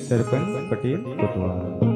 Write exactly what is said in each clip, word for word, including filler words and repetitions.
सरपंच पटेल कोतवाल।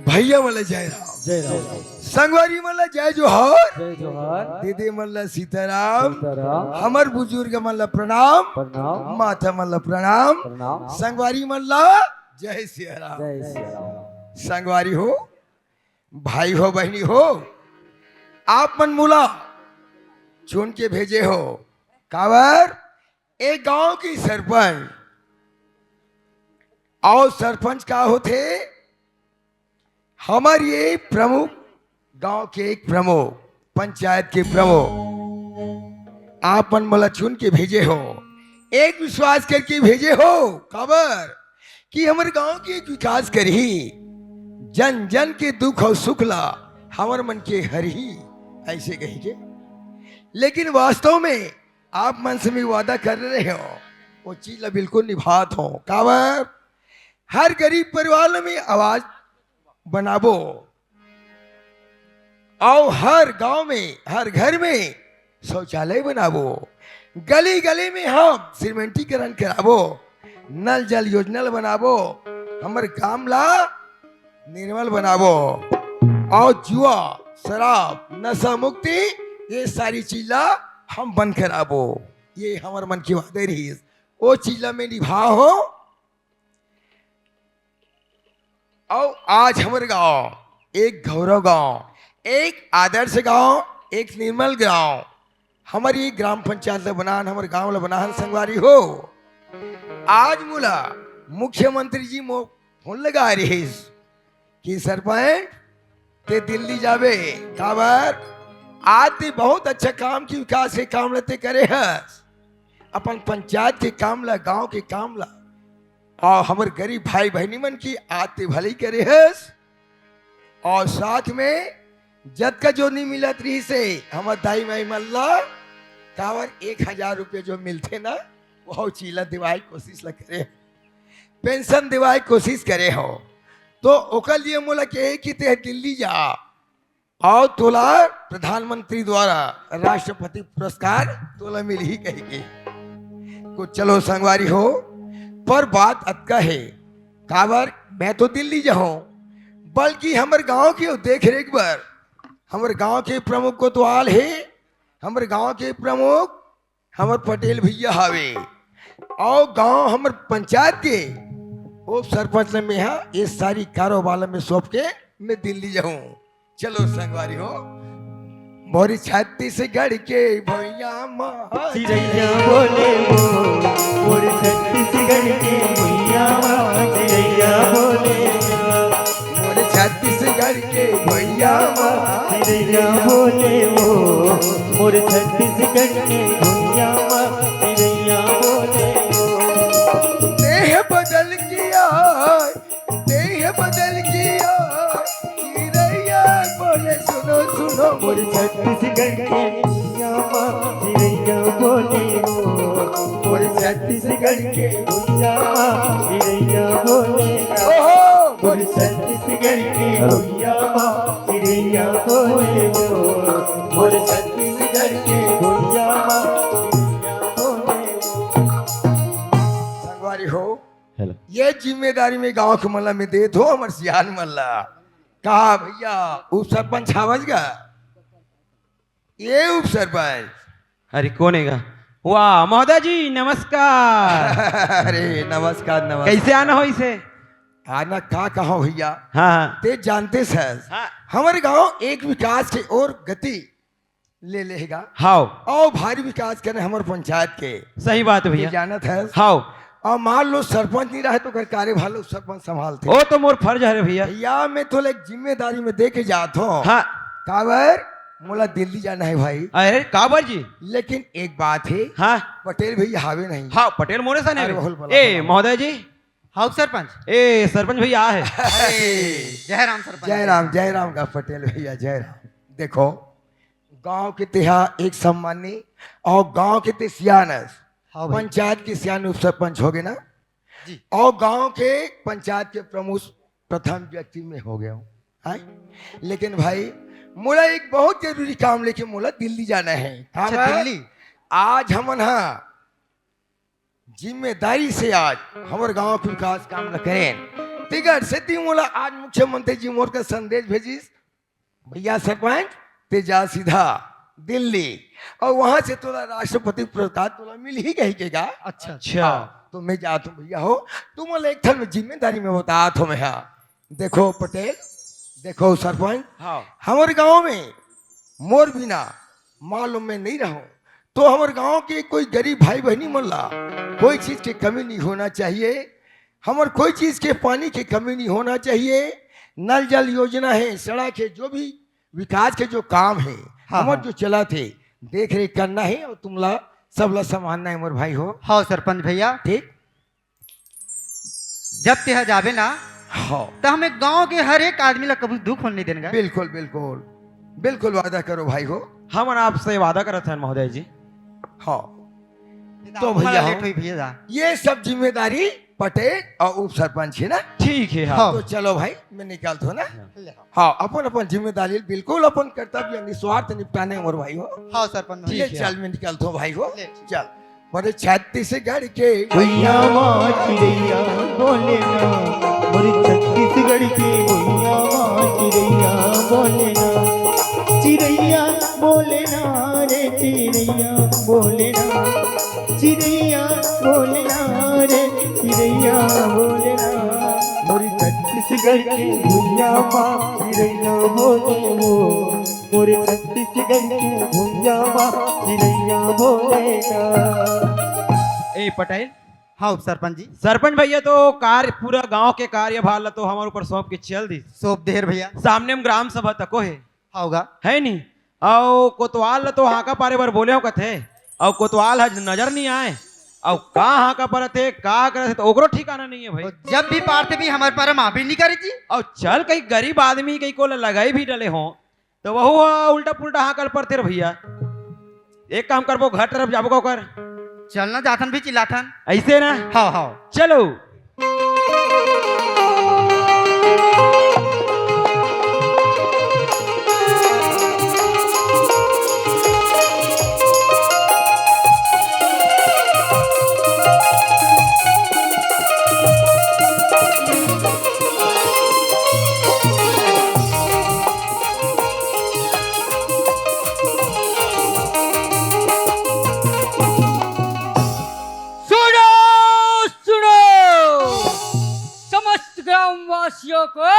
भैया मन ला जय राम। जय राम। संगवारी मन ला जय जोहार। जय जोहार। दीदी मन ला सीताराम। सीताराम। हमर बुजुर्ग मन ला प्रणाम। प्रणाम। माता मन ला प्रणाम। प्रणाम। संगवारी मन ला जय सिया राम। जय सिया राम। संगवारी हो, भाई हो, बहिनी हो, आप मन मोला चुन के भेजे हो। काबर? ए गांव के सरपंच, अउ सरपंच का होथे? हमर ये प्रमुख, गांव के एक प्रमुख, पंचायत के प्रमुख, आप मन मोला चुन के भेजे हो, एक विश्वास करके भेजे हो। काबर? कि हमर गांव के एक विकास करही, जन जन के दुख अउ सुख ला हमर मन के हरही, ऐसे कही के। लेकिन वास्तव में आप मन से मैं वादा कर रहे हो, वो चीज ला बिल्कुल निभात हो। काबर? हर गरीब परिवार में आवाज बनाबो, अउ हर गांव में, हर घर में शौचालय बनाबो, गली गली में हम सीमेंटीकरण कराबो, नल जल योजना ल बनाबो, हमर गांव ला निर्मल बनाबो, अउ जुआ, शराब, नशा मुक्ति, ये सारी चीज ला हम बंद कराबो। ये हमर मन के वादे रहिस, ओ चीज ला मैं निभाव हो। अउ आज हमर गांव एक गौरव गांव, एक आदर्श गांव, एक निर्मल गांव, हमर ये ग्राम पंचायत ल बनान, हमर गांव ल बनान संगवारी हो। आज मोला मुख्यमंत्री जी मो फोन लगा रहिस कि सरपंच ते दिल्ली जाबे, काबर आज ते बहुत अच्छा काम की विकास के काम ल ते करे हस, अपन पंचायत के काम ल, गांव के काम ल, अउ हमर गरीब भाई बहिनी मन की आज ते भलई करे हस, अउ साथ में जतका जो नहीं मिलत रहिस हे हमर दाई माई मन ला, काबर एक हजार रुपये जो मिलथे ना, वो चीज ला देवाई कोशिश ला करे, पेंशन देवाई कोशिश करे हो, तो ओकर लिए मोला कहे कि ते दिल्ली जा, अउ तोला प्रधानमंत्री द्वारा राष्ट्रपति पुरस्कार तोला मिलही कहिके। तो चलो संगवारी हो, पर बात अतका हे, काबर मैं तो दिल्ली जाहूं, बल्कि हमर गांव के देख रेख बर हमर गांव के प्रमुख कोतवाल हे, हमर गांव के प्रमुख हमर पटेल भैया हावे, अउ गांव हमर पंचायत के उप सरपंच ल मेहा ये सारी कारोबार ल मैं सौंप के मैं दिल्ली जाहूं। चलो संगवारी हो, मोर छत्तीसगढ़ के भुइयां म चिरैया बोले वो, मोर छत्तीसगढ़ के भुइयां म चिरैया बोले वो। मोर छत्तीसगढ़ के भुइयां म चिरैया बोले वो, मोर छत्तीसगढ़ के भुइयां म चिरैया बोले वो। देह बदल गया, देह बदल गया, चिरैया बोले सुनो सुनो। मोर छत्तीसगढ़ के भुइयां म चिरैया बोले वो, मोर छत्तीसगढ़ के भुइयां म चिरैया बोले। ओहो, मोर छत्तीसगढ़ के भुइयां म चिरैया बोले वो, मोर छत्तीसगढ़ के भुइयां म चिरैया बोले वो। संगवारी हो, हेलो। ये जिम्मेदारी मैं गांव के मन ला मैं देत हो, हमर सियान मन ला। का भैया, उप सरपंच हावस गा? ये उप सरपंच। अरे, कोन हे गा? वाह, महोदय जी, नमस्कार। अरे, नमस्कार, नमस्कार। कैसे आना होइस हे? आना का कहा भैया? हाँ, हाँ। ते जानते हस, हाँ। हमर गांव एक विकास के ओर गति ले लेगा। हाव। अउ भारी विकास करे हमर पंचायत के। सही बात हे भैया। जानत हस। हाव। अउ मान लो सरपंच नहीं रहे तो ओकर कार्यभार ला सरपंच संभालथे। ओ तो मोर फर्ज हरे भैया। भैया मैं तोला एक जिम्मेदारी में दे के जात हो। हाँ। काबर? मोला दिल्ली जाना है भाई। अरे काबर जी? लेकिन एक बात है। हाँ। पटेल भैया हावे नहीं। हाँ, पटेल मोरे सन हे। अरे, बहुत बड़ा ए बात। महोदय जी। हाँ सरपंच। ए सरपंच भैया आहे। अरे, जय राम सरपंच। जय राम, जय राम का पटेल भैया, जय राम। देखो, गांव के तेहा एक सम्मानी और गांव के ते सियानस, हाँ भाई। पंचायत के सियान उप सरपंच हो गए ना। जी। और गांव के पंचायत के प्रमुख प्रथम व्यक्ति में हो गया हूँ, हैं? लेकिन भाई, मोला एक बहुत जरूरी काम लेके मोला दिल्ली जाना है। अच्छा, काबर? दिल्ली? आज हमन हा जिम्मेदारी से आज हमर गांव के विकास काम ल करेन। तिकर सेती मोला आज मुख्यमंत्री जी मोर का संदेश भेजिस, "भैया सरपंच, ते जा सीधा दिल्ली और वहां से तोला राष्ट्रपति पुरस्कार तोला मिल ही गई के गा।" अच्छा। अच्छा। हाँ, तो मैं जात हूँ भैया हो, तुमन एक ठन जिम्मेदारी में बतात हूँ मैं। हाँ, देखो पटेल, देखो सरपंच, हाँ। हमर गांव में मोर बिना मान लो मैं नहीं रहूं, तो हमर गांव के कोई गरीब भाई बहनी मन ला कोई चीज के कमी नहीं होना चाहिए। हमर कोई चीज के पानी के कमी नहीं होना चाहिए। नल जल योजना है, सड़क है, जो भी विकास के जो काम है, हाँ, हमर हाँ। जो चलत हे, देख रेख करना है और तुमला सबला संभालना है मोर भाई हो। हाँ सरपंच भैया। ठीक। जब तेहा जाबे ना, हाँ। त हमें गांव के हर एक आदमी ला कभू दुख होने नहीं देने का। बिल्कुल, बिल्कुल, बिल्कुल वादा करो भाई हो। हमन आपसे वादा करत हन महोदय जी। हाँ। तो भैया हो, लेट हुई भैया दा। ये सब जिम्मेदारी पटेल और उप सरपंच है ना? ठीक है, हाँ। तो चलो भाई, मैं निकलत हूँ ना। हाँ। हाँ, अपन अपन जिम्मेदारी बिल्कुल अपन कर्तव्य निस्वार्थ निपटाने मोर भाई हो। हाँ सरपंच। ठीक है, चल मैं निकलत हूँ भाई हो। ले, ठीक। चल। बोले छत्तीसगढ़ के भैया माँ चिड़ैया बोले ना, बोले छत्तीसगढ़ के भैया माँ चिड़ैया बोले ना, चिड़ैया बोले ना रे चिड़ैया बोले ना, चिड़ैया बोले ना रे चिड़ैया बोले ना, बोले छत्तीसगढ़ के भैया माँ चिड़ैया बोले वो। मोरे छत्तीसगढ़ के भुइयां मा चिरैया बोले ना। ए पटेल। हाँ, उप सरपंच जी। सरपंच भैया तो कार्य, पूरा गांव के कार्यभार ला तो हमर ऊपर सौंप के चल दिस। सौंप देर भैया। सामने में ग्राम सभा तको हे। हाँ होगा। है नी? अउ कोतवाल ला तो हांका पारे बर बोले हो कथे, अउ कोतवाल ह नजर नहीं आए, अउ का हांका परत हे, का करत हे, तो ओकरो ठिकाना नहीं है भाई। तो जब भी पारथे भी हमारे पारे में भी नहीं करे जी। अउ चल कहीं गरीब आदमी कहीं को लगाई भी डले हो, तो वहू ह उल्टा पुल्टा हांकल परथे रे भैया। एक काम करबो, घर तरफ जाबो का ओकर। चलना जाथन भी चिल्लाथन। ऐसे ना? हाँ, हाँ। चलो। सुनो, सुनो, समस्त ग्रामवासियों को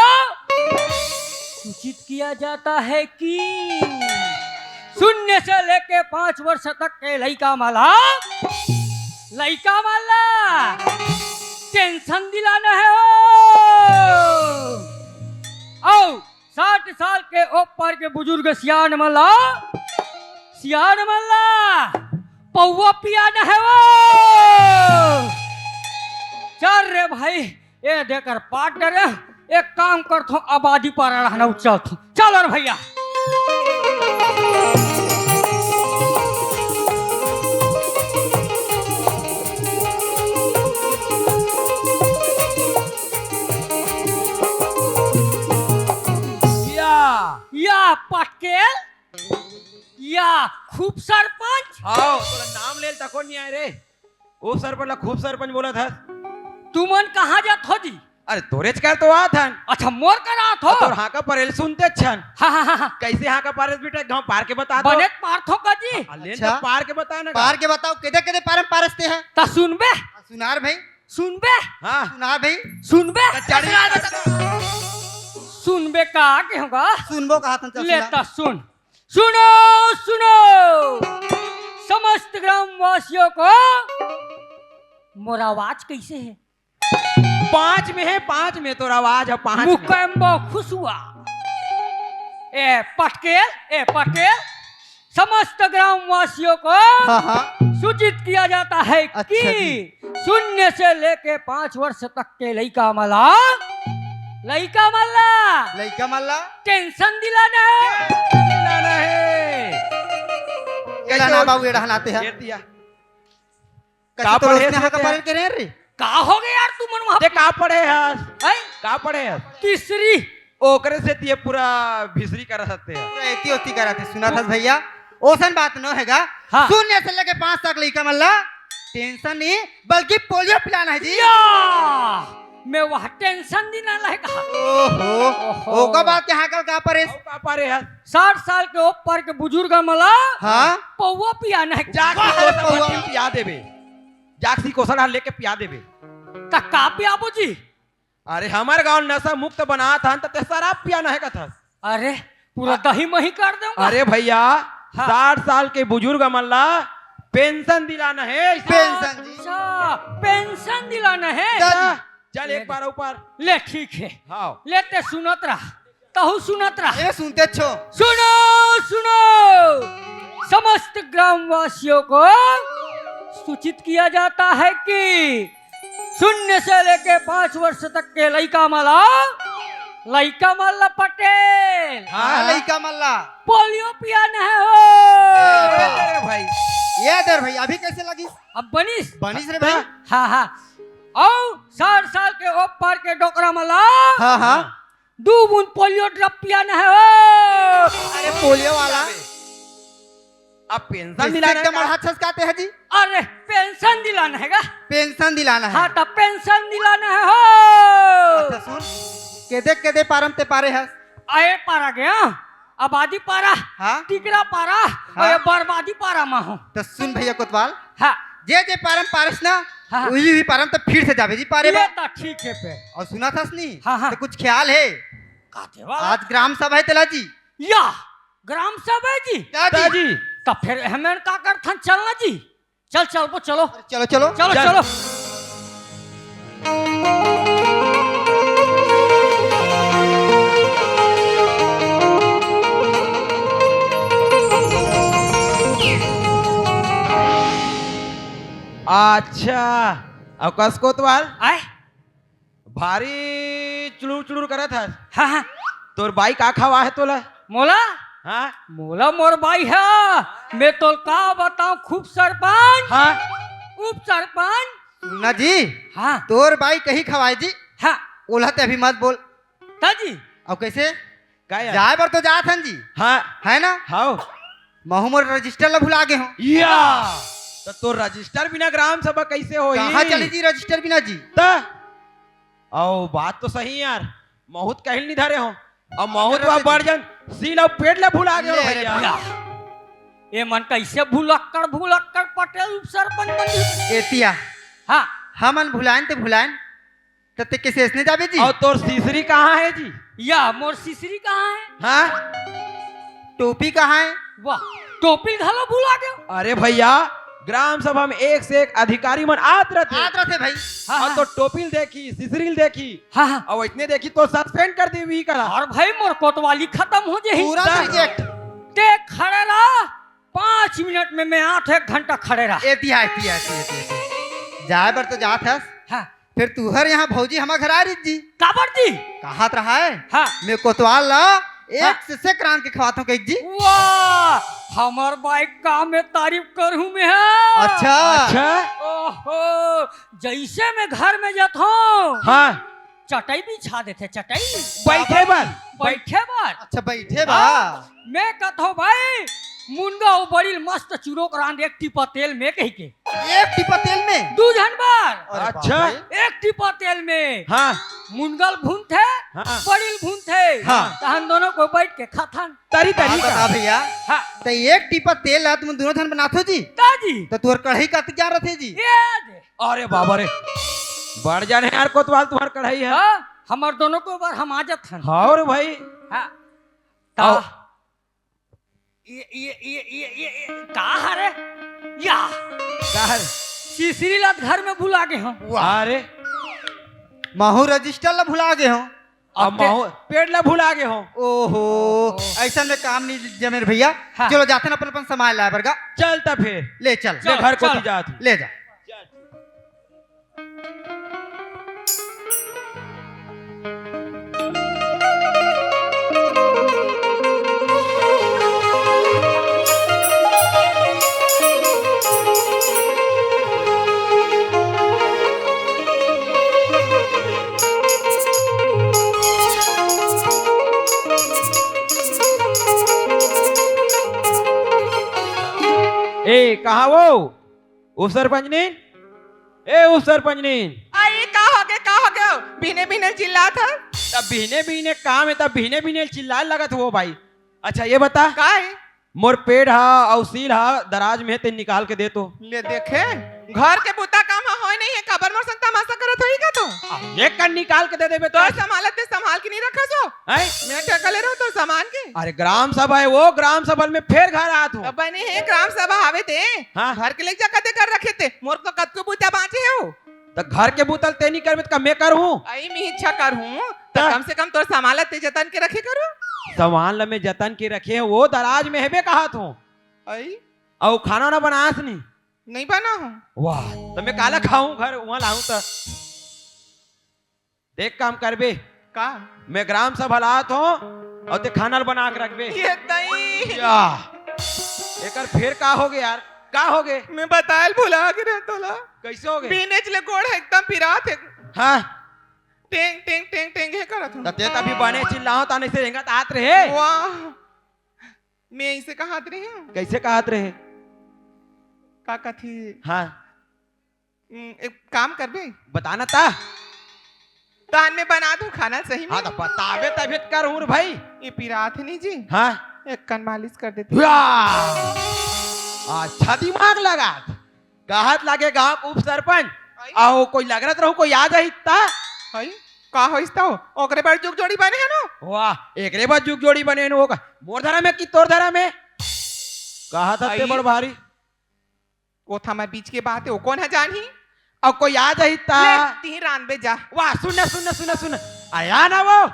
सूचित किया जाता है कि शून्य से लेके पाँच वर्ष तक के लइका मन ला, लइका मन ला टेंशन दिलाना है हो। आओ, साठ साल के ऊपर के बुजुर्ग सियान मन ला, सियान मन ला पौवा पियाना है वो। चल रे भाई, ए देकर पाट डरे, एक काम करथो, आबादी पर रहना उचलथो। चल रे भैया। या, या पटेल, या खूब सरपंच। हाँ, तोला नाम लेल तको नहीं आए रे। ओ सरपंच ला खूब सरपंच बोलत हस। तुमन कहाँ जात हो जी? अरे तोरेच कर तो आत हन। अच्छा, मोर कर आत हो? तोर हांका परेल सुनते छन। हाँ, हाँ, हाँ, हाँ। कैसे हांका परेस बेटा, गांव पार के बता दो। बने पारथो का जी? अले अच्छा। तो पार के बता ना। पार के बताओ, केदे केदे पार में पारसते हैं? ता सुनबे? सुनार भाई। सुनबे? हाँ। सुनार भाई। सुनबे? ता चाड़ी। सुनबे का के होगा? सुनबो कहा था, चल ले सुना। ता सुन। सुनो, सुनो, समस्त ग्रामवासियों को मोर आवाज कैसे है? पाँच में है, पाँच में तोर आवाज है, पाँच में। मुकम्बो खुश हुआ। ए पटकेल, ए पटकेल, समस्त ग्रामवासियों को हाँ, हाँ। सूचित किया जाता है अच्छा कि जी। शून्य से लेके पाँच वर्ष तक के लइका मन ला, लइका मन ला लइका मन ला टेंशन दिलाना है। टेंशन दिलाना है। ये कैसे ना हो? बाबू, ये रहनाते हैं। ये दिया। कैसे का तो पढ़े रोशनी थे हा का ते? पालन करे रे? का हो गया यार, तू मन वहाँ ते का पढ़े हस? हैं? का पढ़े हस? तीसरी। ओकरे से ते पूरा भिसरी करत हस ते। पूरा एती ओती करत हे, सुनत हस भैया? ओसन बात न हेगा। हाँ। शून्य से लेके पाँच तक लइका मन ला टेंशन नहीं, बल्कि पोलियो पिलाना है जी। या! मैं वह टेंशन दिलाना है कहा। ओहो। ओहो। ओकर बाद के हाँकल का परेस? अउ का परे हस? साठ साल के ऊपर के बुजुर्ग मन ला हाँ। पौवा पियाना है। जाके वाह, कोसा पौवा। मट्टी पिया देबे। जाके कोसा डाल लेके पिया देबे। त का पियाबो जी? अरे, हमर गाँव नशा मुक्त बनात हन, त ते शराब पियाना है कथस। अरे, पूरा आ, दही मही कर दूंगा। अरे भैया, हाँ। साठ साल के बुजुर्ग मन ला पेंशन दिलाना है। पेंशन जी। अच्छा, पेंशन दिलाना है। दादी। चल, एक बार ऊपर। ले, ठीक है। हाँ। ले, ते सुनत रह, तहु सुनत रह। ए, सुनते छो। सुनो, सुनो, समस्त ग्रामवासियों को सूचित किया जाता है कि शून्य से लेके पाँच वर्ष तक के लइका मन ला, लइका मन ला पटेल। हाँ, हाँ। लइका मन ला। पोलियो पियाना है हो। ए, दे रे भाई। ये दे रे भाई, अभी कैसे लगिस? अब बनिस? बनिस रे भाई। हाँ, हाँ। अउ साठ साल के ऊपर के डोकरा मन ला हाँ, हाँ। दू बूंद पोलियो ड्रॉप पियाना है हो। अरे, पोलियो वाला। अब पेंशन कैसे दिलाना एकदम है। अड़हा छसकाते हैं जी? अरे, पेंशन दिलाना है गा? पेंशन दिलाना है। हाँ, त पेंशन दिलाना है हो। अच्छा, सुन, केदे, केदे पारम ते पारे हस? आए पारा गया, आबादी पारा, हाँ? टिकरा पारा, हाँ? अउ ये बर्बादी पारा मा हो। त सुन भैया कोतवाल, हाँ। जे जे पारम पारिस ना, हाँ, हाँ। उही, उही पारम त फिर से जाबे जी पारे ले बा। त ठीक है पे। अउ सुनत हस नी? हाँ, हाँ। त कुछ ख्याल है? काथे वाला? आज ग्राम सभा है तेला जी। या, ग्राम सभा जी? का जी? का जी? त फिर हमन का करथन, चलना जी? चल, चल, वो चलो। अरे, चलो, चलो। चलो, चल। चलो। अच्छा, अब कस कोतवाल? आय? भारी चुड़ुर चुड़ुर करत हस। हाँ, हाँ। तोर बाई का खवा है तोला? मोला? हाँ। मोला मोर बाई है, मैं तोल का बताऊं, खूब सरपंच, हाँ। उप सरपंच। सुनना जी, हाँ। तोर बाई कहीं खवाए जी। हाँ। ओला ते अभी मत बोल। ता जी। अब कैसे? का यार? जाए बर तो जात हन जी। हाँ। है ना? हाव। महू मोर रजिस्टर ला भुला गे हों। या, त तोर रजिस्टर बिना ग्राम सभा कैसे होही? कहाँ चली जी रजिस्टर बिना जी? त अउ बात तो सही यार, महूत कहिल नहीं धरे हों। अउ महूत वा बड़ जन सील अउ पेड़ ला भुला गे हों ले रे भैया। भैया। ए मन कैसे भुलक्कड़ भुलक्कड़ पटेल उप सरपंच बन गे। एतिया। हाँ। हमन भुलाएन ते भुलाएन, त ते के शेष नहीं जाबे जी? अउ तोर सिसरी कहाँ है जी? या, मोर सिसरी कहाँ है? हाँ? टोपी कहाँ है? वाह, टोपी घलो भुला गे। अरे भैया, ग्राम सभा में एक से एक अधिकारी मन आत रथे। आत रथे भाई। हाँ, अउ हाँ। तो टोपी ल देखी, सिसरी ल देखी। हाँ, हाँ। अउ इतने देखी तो सस्पेंड कर देवी करा। अउ भाई, मोर कोतवाली खतम हो जाही। पूरा ता- रिजेक्ट। ते खड़े रह, पाँच मिनट में मैं आत हों, एक घंटा खड़े रह। एतिया, एतिया, एतिया, एतिया। जाए बर तो जात हस। हाँ। फिर तुहर यहाँ भौजी हमर घर आ रही जी। काबर जी? कहत रहा है, हाँ। मैं कोतवाल ला एक हाँ। से, से करान के खवात हों कही जी। वाह, हमर बाई का मैं तारीफ करहूँ मैं, हाँ। अच्छा। अच्छा। ओहो, जैसे मैं घर में जात हों, हाँ। चटई बिछा देथे, चटई। बैठे बर? बैठे बर। अच्छा, बैठे बर। हाँ, मैं कथों भाई, मुनगा अउ बड़ी ल मस्त चुरोक रांध एक टिपा तेल में कहिके। एक टिपा तेल में? दू झन बर। अरे अच्छा। बाप रे। एक टिपा तेल में। हाँ। मुनगा ल भूनथे, हाँ। बड़ी ल भूनथे। हाँ। तहन दोनों कोई बैठ के खाथन। तरी, तरी बात का। बता भैया। हाँ। त एक टिपा तेल ला तुम दोनों झन बनाथो जी? का जी? त तोर कढ़ाई कतिक जान रथे जी? ये दे। अरे बाबा रे, बड़ जान हे यार कोतवाल तुम्हार कढ़ाई हे। हाँ, हमर दोनों कोई बर हम आ जात हन। हाँ रे भाई। हाँ। ता आओ। ये, ये, ये, ये, ये, ये, का हरे? या। का हरे? सिसरी ला घर में भुला गे हों। वाह। अरे। महू रजिस्टर ला भुला गे हों। अब अब ते माहौल पेड़ ला भुला गे हो। ओहो, ओहो। अइसन में काम नहीं जमे रे भैया। हाँ। चलो जाथन अपन अपन सामान लाए बर गा। चल त फिर। ले चल। ले चल, घर कोती चल। जात हूँ। ले जा। ए, कहाँ वो? उप सरपंचनी? ए, उप सरपंचनी? अई, का होगे, का होगे? बिहने बिहने चिल्लात हस? तब बिहने बिहने काम हे, तब बिहने बिहने चिल्लाए लगत हो भाई। अच्छा, ये बता। का हे? मोर पेड़ हा अउ सील हा दराज में हे, तेन निकाल के दे तो। ले देखे, घर के बुता काम हा होय नहीं हे, काबर मोर संग तमाशा करत होही का तू? अब एक कन निकाल के दे देबे तो। तोर संभालत ते संभाल के नहीं रखस हो? हैं? मैं ठेका ले रहूं तोर सामान के। अरे ग्राम सभा हे वो, ग्राम सभा में फेर घर आत हो। अब बने हे ग्राम सभा हावे ते। हाँ। घर के लेके जा कते कर रखे ते। मोर तो कतको बुता बांचे हे हो। त घर के बुता ल ते नहीं करबे त का मैं करहूं? अई मैं इच्छा करहूं, त त? कम से कम तोर सामान ल ते जतन के रखे करो। सामान ल मैं जतन के रखे हूं, वो दराज में हेबे कहत हूं। अई? अउ खाना वाना बनास नहीं? नहीं बना हूं। वाह, त मैं काला खाऊं घर, वहां लाऊं त? देख काम करबे। का? मैं ग्राम सभा लात हूं अउ ते खाना ल बना के रखबे। ये दई। या। एकर फेर का होगे यार? का होगे? मैं बतायल भुला गे रहे तोला। कैसे होगे? बीनेच ले गोड़ हे एकदम पिरात हे। हाँ। टेंग, टेंग, टेंग, टेंग हे करत हूं। त ते तभी बने चिल्लाओ, ताने से रेंगत आत रहे। वाह। मैं इसे कहत रहे हूं। कैसे कहत रहे? का कथी? हाँ। हम्म, एक काम करबे? बता ना ता। तान में बना दूं खाना सही में? हाँ, त बताबे तभे त करहूं रे भाई। ये पिरात हे नी जी। हाँ। एक कन मालिश कर देते। वाह! अच्छा दिमाग लगा। कहत लागे गांव के उप सरपंच। आई? अउ कोई लगरत रहूं, कोई आ जाही ता। आई? का होइस त? ओकरे बर जुग जोड़ी बने हे नो? वाह, एकरे बर जुग जोड़ी बने हे नो। मोर धरम हे कि तोर धरम हे? कहत हते आई? बड़ भारी। ओथा मैं बीच के बात हे, वो कोन ह जानही? अउ कोई आ जाही ता। ले, तिही रांधबे जा। वाह, सुन ना, सुन ना, सुन ना, सुन ना। आया ना वो।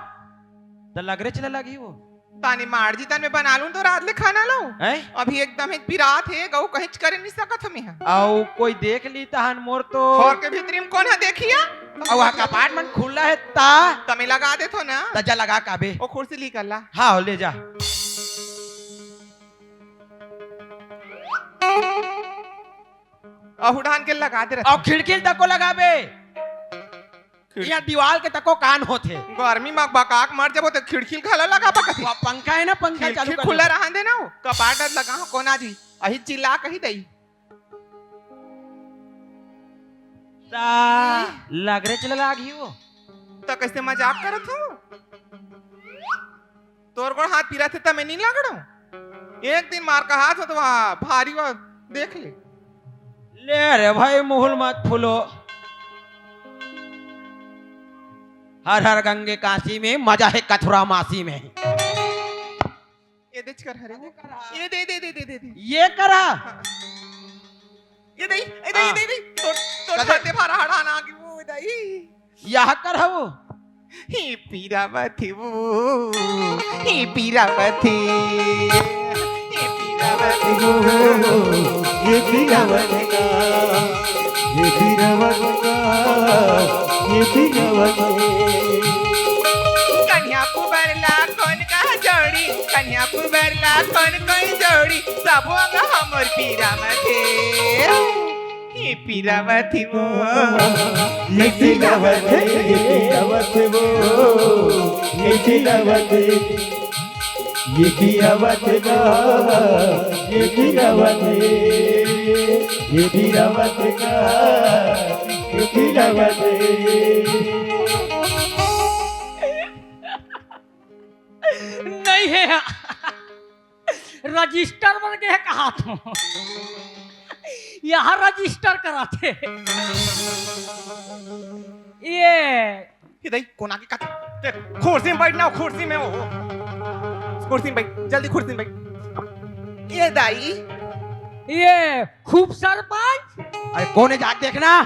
त लगरेच ल लगही वो। ताने मार जी, तन में बना लूं तो रात ले खाना लो। हैं? अभी एकदम एक पिरात हे, गऊ कहीं करे नहीं सकत हमी हा। अउ कोई देख ली तहन मोर तो। घर के भीतरी में कोन ह देखिया? अउ वहाँ कपाट मन खुला हे ता। तमे लगा देथो ना। त जा लगा काबे। ओ कुर्सी ली कर ला। हाँ, ले जा। अहू डाहन के लगा दे रहता। अउ खिड़की ल तको लगाबे। खिड़- इहाँ दीवाल के तको कान होथे। गर्मी म बकाक मर जबो त खिड़की ल घला लगाबा कथे। वा, पंखा हे ना, पंखा खिड़की चालू कर खुला दे। रहन दे ना, कपाट लगा हो, कोन आ जी। अही चिल्ला कही दई। ता लगरेच ल लागही वो। त कैसे मजाक करत हो? तोर गोड़ हाथ पिराथे त मैं नी लगड़ो। एक दिन मार का हाथ हो तो वहाँ भारी वा देख ले। ले रे भाई, मुहुल मत फूलो। हर हर गंगे काशी में, मजा हे कथुरा मासी में। ये देच कर हरे वो। ये दे, दे, दे, दे, दे, दे। ये करा। हाँ। ये दे, ये दे, हाँ। ये दे, ये दे। तो, तो कदे- खाते भारा हड़ाना की वो दे। यह कर हवो। हे पीरावत हे वो, हे पीरावत हे, हे पीरावत हे वो, ये पीरावत का, ये पीरावत का, ये पीरावत हे। कन्या पुबर ला कोन का जोड़ी, कन्या पुबर ला कोन कोन जोड़ी, सबो अंग हमर पीरावत हे। हे पीरावत हे वो। ये पीरावत हे, ये पीरावत हे वो। ये पीरावत हे। ये पीरावत हे का, ये पीरावत हे। ये पीरावत हे का, ये पीरावत हे। नहीं हे। रजिस्टर बन के कहा तो यहाँ रजिस्टर कराथे। ये ये दाई, कोन आगे का? देख, कुर्सी में बैठ ना, कुर्सी में हो। कुर्सी में बैठ, जल्दी कुर्सी में बैठ। ये दाई। ये खूब सरपंच। अरे कोन हे, जात देखना।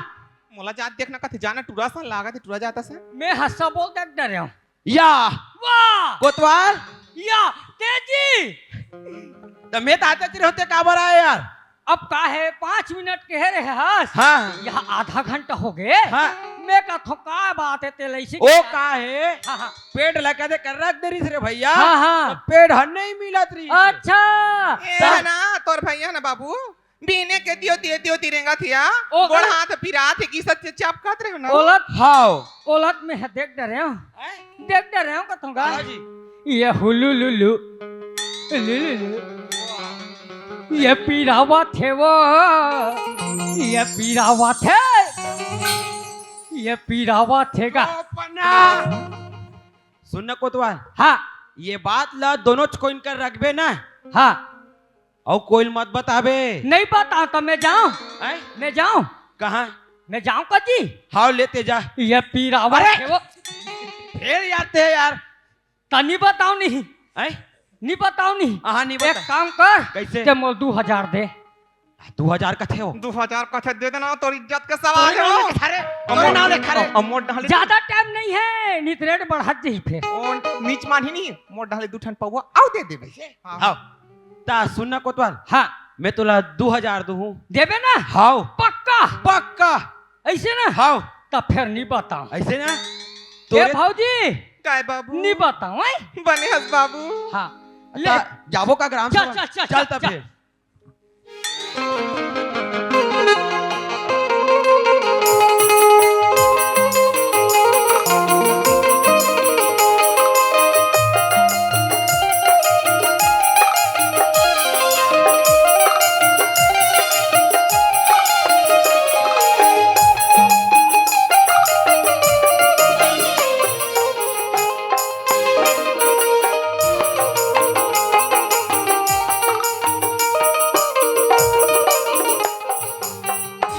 मोला जात देखना कथे, जाना टूरा सन लागथे, टूरा जात सन। मैं हंसा बोल देख डरे हूँ। या। वाह। कोतवाल। या। तेजी। त मैं त आते तिर होते काबर आए यार? अब का हे, पाँच मिनट के हे रे हस। हाँ। यह आधा घंटा हो गे। हाँ। मैं कथों का बात हे तेला अइसे ओ का हे? हाँ, हाँ। पेड़ लगा दे कर रख दे रहिस रे भइया। हाँ, हाँ। त पेड़ ह नहीं मिलत रहिस। अच्छा। ए ना, तोर भइया ना बाबू, बिहने के दियो, दियो, दियो, तिरेंगा थिया। ओ गोड़ गल- हाथ पिरात हे, किसत से चपकत रहे ना। ओलत- हाव। ओलत में ह देख डरेंव। हैं? देख डरेंव कथों गा। हाँ जी। ये हुलु लुलु, लुलु लुलु। ये पीरावत हे वो, ये पीरावत हे, ये पीरावत हे गा। ओ पन्ना। सुन ना कोतवाल। हाँ। ये बात ला दोनों कोइन कर रखबे ना। हाँ। अउ कोई ल मत बताबे। नहीं बताओं त मैं जाऊं? हैं? मैं जाऊं? कहाँ? मैं जाऊं का जी? हाव, लेते जा। ये पीरावत अरे! हे वो। फेर यार ते यार। त नहीं बताओं नहीं। हैं? नहीं बताओं नहीं। हाँ, नहीं एक बता। काम कर। कैसे? ते मोल दू हजार दे। दू हजार कथे हो? दू हजार कथे दे देना, तोर इज्जत के सवाल तोरे हे नाम वो। ले खा रे, तोरे नाम ले खा रे। अ, अ, मोर डहले ज्यादा टाइम नहीं हे, नित रेट बढ़त जही फेर। ओ, नीच मान ही नहीं, मोर डहले दू ठन पौवा, अउ दे देबे। हाँ। हाव। त सुन ना कोतवाल। हाँ। मैं तोला दू हजार दूहूं। देबे ना? हाव। पक्का? पक्का। अइसे ना? हाव। त फेर नहीं बताओं। अइसे ना? ए तोरे भौजी। काय बाबू? नहीं बताओं, हैं? बने हस बाबू। हाँ। त ले। जाबो का ग्राम चल, सभा? चल, चल, चल, चल त चल। फेर।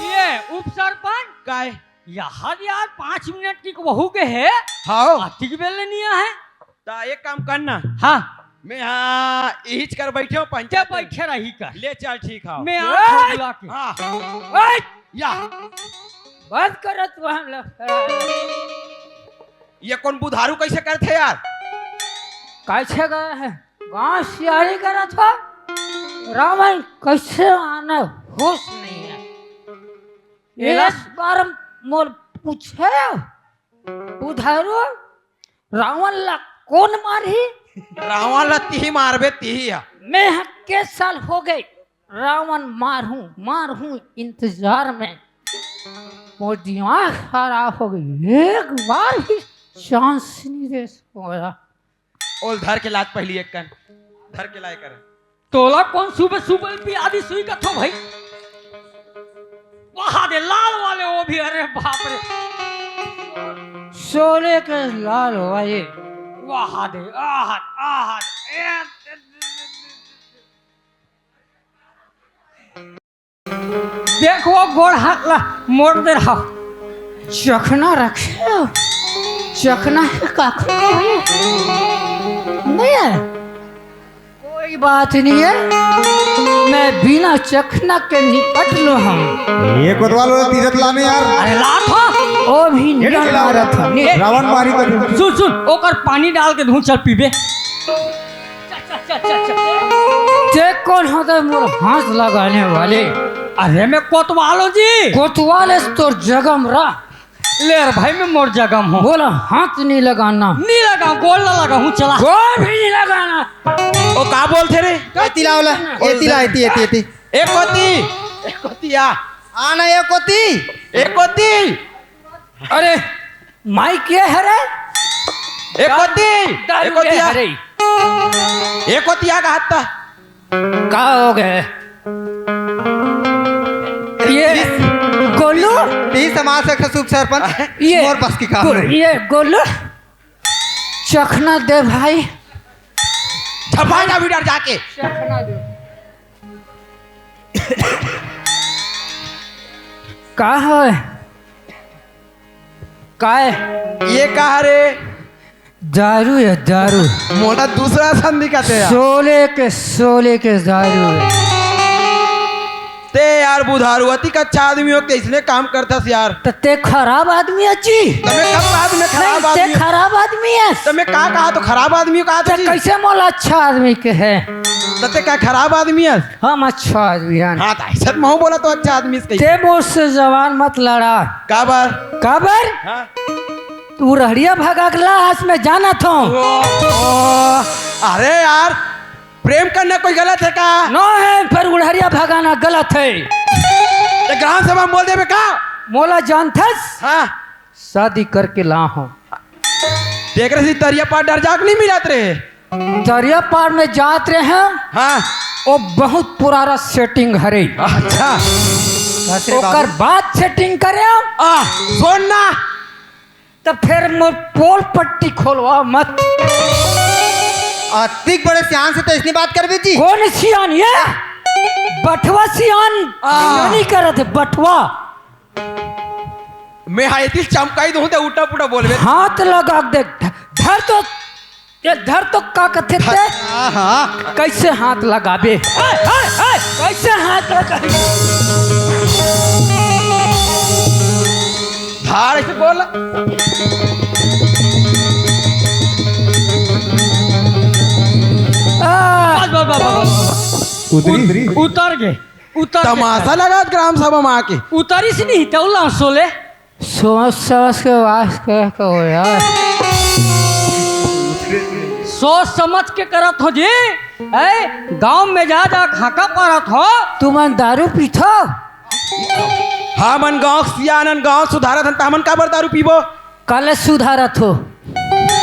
ये उप सरपंच? काय? यार, यार, पाँच मिनट की वहू के हे। हाव। अतिक बेले नहीं आहे। त एक काम कर ना। हाँ। मैं हाँ इहिच कर बैठे हूँ ते पंचायत में। बैठे रही कर। ले चल ठीक है। मैं ए! आ बुला के। हाँ। ए! या। बस करत वहाँ लफड़ा। ये कोन बुधारू कइसे करथे यार? कइसे गए हे? गाँव सियारी करत हो? रावण कइसे आना होश नहीं है। एला एक बार मोर पूछे, बुधारू, रावण ला कोन मारही? रावण ला तिही मारबे, तिही हा। मैं ह के साल हो गए, रावण मारहूं, मारहूं इंतजार में। मोर दिमाग खराब हो गई, एक बार भी चांस नहीं दे मोला। ओल धर के लात पहली एक कन, धर के लाए कर। तोला कोन सुबह सुबह पिया दिस सुई कथों भाई? वहा दे लाल वाले वो भी, अरे बाप रे। शोले के लाल वाले। वहा दे, आहत, आहत, ए, देख वो गोड़ हाथ ला मोड़ दे रहा। चखना रखे हो? चखना हे काका? नहीं है? कोई बात नहीं है, मैं बिना चखना के निपट लूँ हम। ये कोतवाल वाला तीरथ लाने यार। अरे ला था। ओ भी ये निकल खिलाओ। आ रहा था। रावण मारी का धूम। सुन, सुन, ओकर पानी डाल के धूम चल पीबे। चल, चल, चल, चल, चल। ते कोन होते मोर हाथ लगाने वाले? अरे मैं कोतवाल हूँ जी। कोतवाल है तोर जगम रा। ले रे भाई, मैं मोर जगम हूँ। बोला, हाथ नहीं लगाना। नहीं लगा, गोड़ ला लगा हूँ, चला। गोड़ भी नहीं लगाना। ओ का बोलथे रे? ए तिला वाला, ए तिला, एती, एती, एती। ए कोती, ए कोती आ। आना ए कोती। ए कोती। अरे, माई के हरे? ए कोती, दारू ए कोती के आ। हरे। ए कोती आ का हत्ता। का हो गए? ये गोलू? ई समाज से खसूब सरपंच, ये मोर बस की काम गो-, नहीं। ये गोलू? चखना दे भाई। झपा जा भी डर जाके। चखना दे। का है? का है? ये का रे? दारू है, दारू। मोटा दूसरा संधि का तेरा। शोले के, शोले के दारू है। ते यार बुधारू, अतिक अच्छा आदमी हो, कइसने काम करथस यार? त ते खराब आदमी अस जी। त मैं कब कहा त मैं खराब नहीं, ते आदमी हूँ? खराब आदमी अस। त मैं का कहा त खराब आदमी हूँ कहा त त जी? कइसे मोला अच्छा आदमी कहे? त ते का खराब आदमी अस? हम अच्छा आदमी हन। हाँ, त अइसे त महूँ बोला त अच्छा आदमी अस कइसे? ते मोर से जबान मत लड़ा। काबर? काबर? हाँ। तू रहड़िया भगा के ला, आज मैं जानत हूँ। ओ, ओ, अरे यार, प्रेम करना कोई गलत है का? नो है, पर उड़हरिया भगाना गलत है। त ग्राम सभा में बोल देबे का? मोला जानथस? हाँ। शादी करके ला हूँ। तेकरे से तरिया पार डहर जाके नहीं मिलत रहे? तरिया पार में जात रहे हैं। हाँ। वो बहुत पुराना सेटिंग हरे। अच्छा। ओकर बाद सेटिंग करे। आ, सुन ना। त फेर मोर पोल पट्टी खोलवा मत। अतिक बड़े सियान से त अइसने बात करबे जी? कोन सियान ये? बठवा सियान। आ। सियानी करत हे, बठवा। मैं हा एती चमकाई दूँ त उल्टा पुल्टा बोलबे। हाथ लगा के देख, ध-, धर तो, ये धर तो का कथे ते? हाँ, हाँ। कइसे हाथ लगाबे? हाय, हाय, हाय, कइसे हाथ लगाबे? धार ऐसे बोल। आ। बस, बस, बस, बस, बस। उतरी? उतर गे, उतर गे। तमाशा लगात ग्राम सभा में आके। उतरिस नहीं, तौला सोले। सोच समझ के बात कर करो यार। सोच समझ के करत हो जी। ए, गांव में जा जा खाका पारत हो। तुमन दारू पीथो? हमन गांव सियान हन, गांव सुधारत हन, त हमन काबर दारू पीबो? काले सुधारत हो?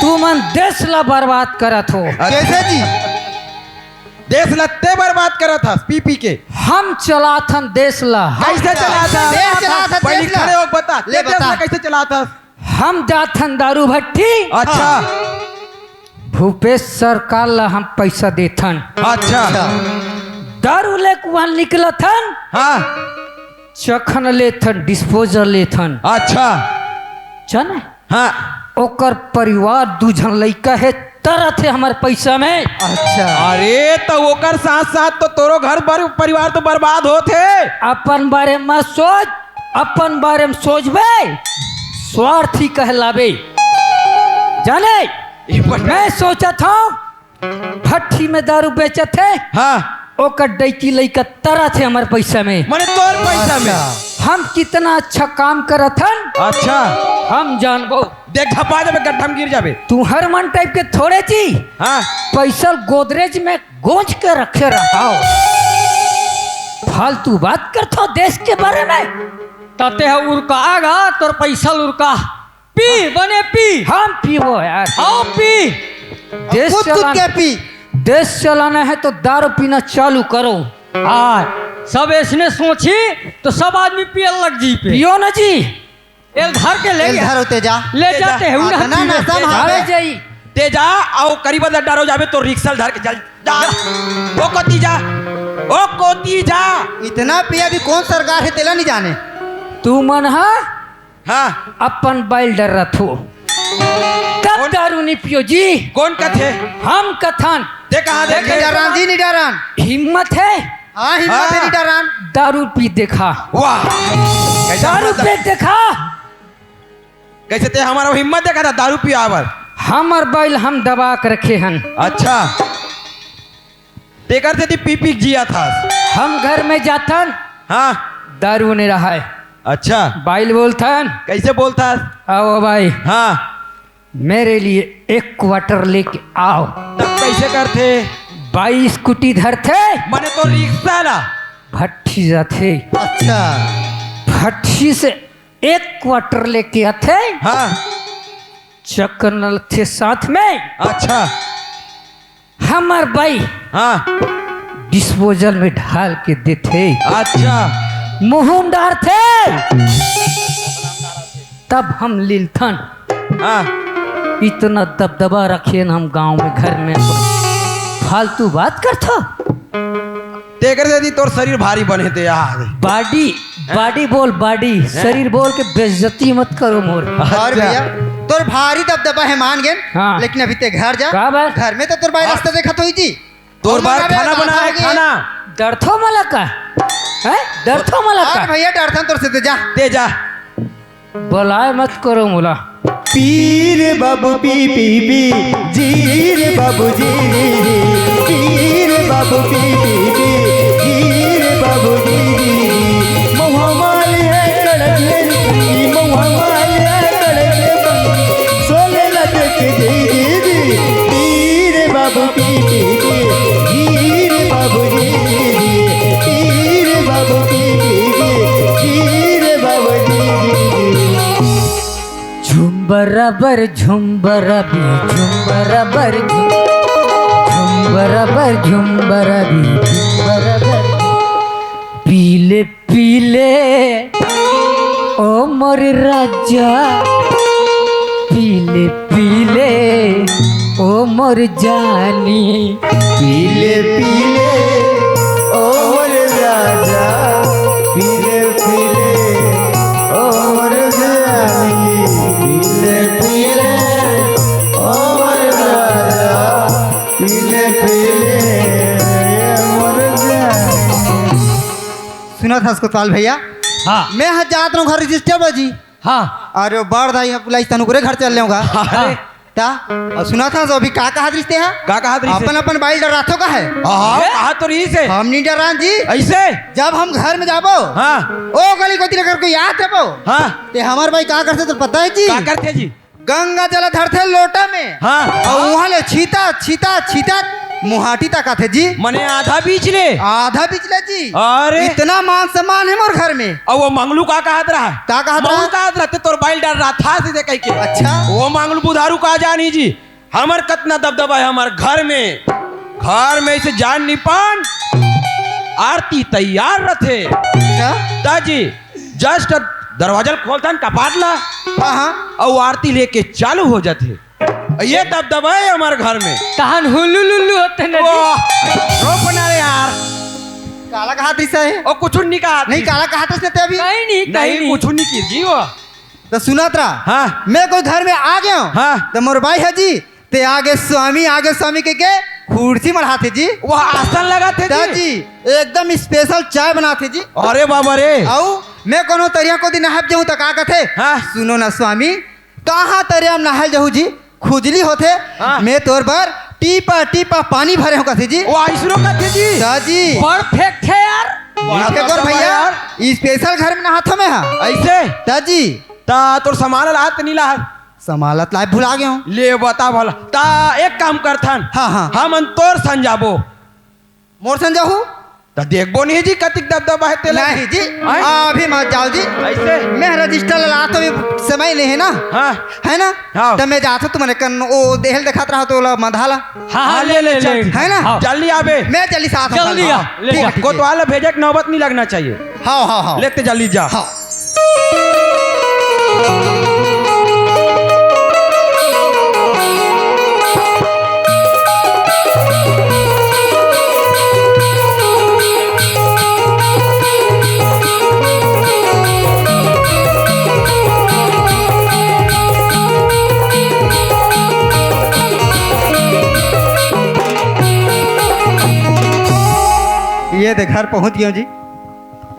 तुमन देश ला बर्बाद करत हो। कइसे जी? देश ला ते बर्बाद करत हस पी पी के। हम चलात हन देश ला। कइसे चलात हस? देश चलात हस, पहले देश ला। खड़े होके बता, ले ते देश बता। ला कइसे चलात हस? हम जात हन दारू भट्टी। अच्छा। भूपेश सरकार ला हम पइसा देथन। अच्छा। दारू लेके वहाँ निकलत हन। हाँ। चखना लेथन, डिस्पोजल लेथन। अच्छा। जाने? हाँ। ओकर परिवार दू झन लइका हे, तरत हे हमर पइसा में। अच्छा। अरे, त ओकर साथ-साथ तो तोरो घर बर-, परिवार तो बर्बाद होत हे। अपन बारे में सोच, अपन बारे में सोचबे, स्वार्थी कहलाबे। जाने, ये बता। मैं सोचत हूँ, भट्टी में दारू बेचत हे। हाँ। ओकर डैकी लइका तरत हे हमर पइसा में। माने तोर पइसा में? अच्छा। हम कितना अच्छा काम करत हन। अच्छा। हम जानबो। देख, झपा जाबे, गड्ढा में गिर जाबे। तुहर मन टाइप के थोड़े जी। हाँ। पइसा गोदरेज में गोंज के रखे रहाव। फालतू बात करथो देश के बारे में। तते ह उरका गा, तोर पइसा ल उरका। पी, बने पी। हम पीबो यार। आओ पी। देश कूद कूद चलान-, के पी। देश चलाना है तो दारू पीना चालू करो। हाँ, सब अइसने सोची तो सब आदमी पियल लग जी पे। पियो ना जी। एल धर के ले एल जा। धर होते जा। ले ले जा। जाते हैं, हाँ, उड़हन ना, ना, पीबे। सब हाँ। जावे जाई। ते जा, अउ करीब दस डारो जाबे तो रिक्शा ल धर के चल जा। ओ कोती जा। ओ कोती जा। इतना पिया भी कौन सरकार है, तेला नहीं जाने। तू मन हा हाँ। अपन बाई ल डर्राथो। कब कौन? दारू नी पियो जी? कौन कथे? हम कथन। ते कहाँ देखे? नी डरान जी, नी डरान। हिम्मत है? हाँ, हिम्मत है, हाँ। नी डरान। दारू पी देखा। वाह। कैसा दारू हिम्मत है? पी देखा। कैसे ते हमारा हिम्मत देखा था दारू पिया बर? हमर बाई ल हम दबा के रखे हन। अच्छा। तेकर सेती पी पी के जियत हस। हम घर में जाथन, हाँ। दारू नइ रहय। अच्छा। बाई ल बोलथन। कइसे बोलथस? आओ बाई। हाँ। मेरे लिए एक क्वार्टर लेके आओ। तब कइसे करथे? बाई स्कूटी धरथे। माने तो रिक्शा ला। भट्ठी जाथे। अच्छा। भट्ठी से एक क्वार्टर लेके आथे। हाँ। चक्कर नलथे साथ में। अच्छा। हमर बाई हाँ। डिस्पोजल में ढाल के देथे। अच्छा। मुँह में डारथे। तब हम लीलथन। हाँ। इतना दबदबा रखेन हम गांव में, घर में। फालतू बात करथो। तेकर सेती तोर शरीर भारी बने ते यार। बॉडी, हैं? बॉडी बोल, बॉडी। हैं? शरीर बोल के बेइज्जती मत करो मोर। और अच्छा। भैया, तोर भारी दबदबा हे, मान गेन। हाँ। लेकिन अभी ते घर जा। का बात? घर में तो तोर बाई और रास्ता देखत होही जी। तोर बार मनावे खाना बनाए, खाना। डरथो मला का? हैं? डरथो मोला अरे का? भैया, डरथन तोर से, ते जा। ते जा। बलाय मत करो मोला। पी रे बाबू पी, पी, पी, जी रे बाबू जी, जी, जी, पी रे बाबू पी, पी, पी, जी रे बाबू जी, जी, जी, महुआ माल हे कड़क हे, ई महुआ माल हे कड़क हे, सोले ला देख जी, जी, जी, पी रे बाबू पी, पी, पी, जी रे बाबू जी, जी, जी, पी रे बाबू पी, पी, पी, जी रे बाबू जी, जी, जी। झुम बराबर झुम बराबर झुम बराबर झुम, झुम बराबर झुम बराबर झुम बराबर। पीले पीले ओ मोर राजा, पीले पीले ओ मोर जानी। पीले पीले ओ मोर राजा, पीले पीले ओ मोर रानी, पीले पीले ओ मोर राजा, पीले पीले ओ मोर रानी। सुनत हस कोतवाल भैया? हाँ। मैं ह जात रहूं घर रजिस्टर बर जी। हाँ। अरे बड़ दाई, अब पुलिस तनु करे घर चल लेऊंगा। अरे। ता, अउ सुनत हस, अभी का कहत रिहिस ते हा? का कहत रिहिस? अपन, अपन बाई ल डराथो का हे? हाँ, हाँ, ए? कहा तो रहिस हे। हम नहीं डरान जी। अइसे? जब हम घर में जाबो, हाँ। ओ गली कोती ले करके याद देबो। हाँ। ते हमर बाई का करथे तो पता हे जी? का करथे जी? गंगा जल धरथे लोटा में। हाँ। अउ उहाँ ले छीता, छीता, छीता मुहाटी तक आथे जी। मने आधा बीच ले? आधा बीच ले जी। अरे। इतना मान सम्मान हे मोर घर में। अउ वो मंगलू का कहत रहा? का कहत रहा? मंगलू कहत रहा, ते तोर बाई ल डराथस कहिके। अच्छा। वो मंगलू बुधारू का जानी जी। हमर कतना दबदबा हे हमर घर में। घर में से जान निपान आरती तैयार रथे। अच्छा। ता जी, just दरवाजा ल खोलथन, कपाट ला। हाँ, हाँ। अउ आरती लेके चालू हो जाथे। ये दबदबा हे हमर घर में। तहन हुल्लू लुल्लू होथे न जी। वाह, रोप ना रे यार। काला कहत रिहिस हे? ओ, कुछु नहीं कहत नहीं, रिहिस। काला कहत रिहिस न ते अभी? कहीं नहीं, कहीं नहीं, नहीं। कुछु नहीं किहिस जी वो। त सुनत रहा। हाँ। मैं कोई घर में आ गेंव। हाँ। त मोर बाई ह जी, ते आगे स्वामी, आगे स्वामी कहिके कुर्सी मढ़ाथे जी। वाह, आसन लगाथे जी। जी, एकदम special चाय बनाथे जी। अरे बाबा रे। अउ मैं कोनो तरिया कोती नहाय बर जाहूं त का कथे? हाँ। सुनो ना स्वामी, कहाँ तरिया में नहाय बर जाहूं जी? खुजली होथे। हाँ। मैं तोर बर टीपा टीपा पानी भरे हंव कथे जी। वाह, अइसनो कथे जी। त जी। बड़ फेंकथे यार। बड़ा फेंकथे भैया यार। Special घर में नहाथंव मैं हा। अइसे? त जी। त तोर सामान ला त नहीं लाय? सामान ला त लाय भुला गेंव। ले बता भला। त एक काम करथन। हाँ, हाँ। हमन तोर संग जाबो। मोर संग जाहू? त देखबो नहीं जी कतिक दबदबा हे तेला। नहीं जी। हैं? अभी मत जाव जी। अइसे? मैं रजिस्टर ला लाथंव, अभी समय नहीं हे ना। हाँ। हे ना? हाँ। त मैं जाथंव, तुमन कन ओ देहे ल देखात रहा त ओला मंधा ला। हाँ, हाँ, हाँ, ले, ले, ले, ले। हे ना? हाँ। जल्दी आबे। मैं जल्दी से आथंव। जल्दी आ, हाँ। ले ठीक जा। हे, ठीक हे। कोतवाल भेजे के नौबत नहीं लगना चाहिए। हाँ, हाँ, हाँ। लेते जल्दी जा। हाँ। ये दे, घर पहुंच गेंव जी।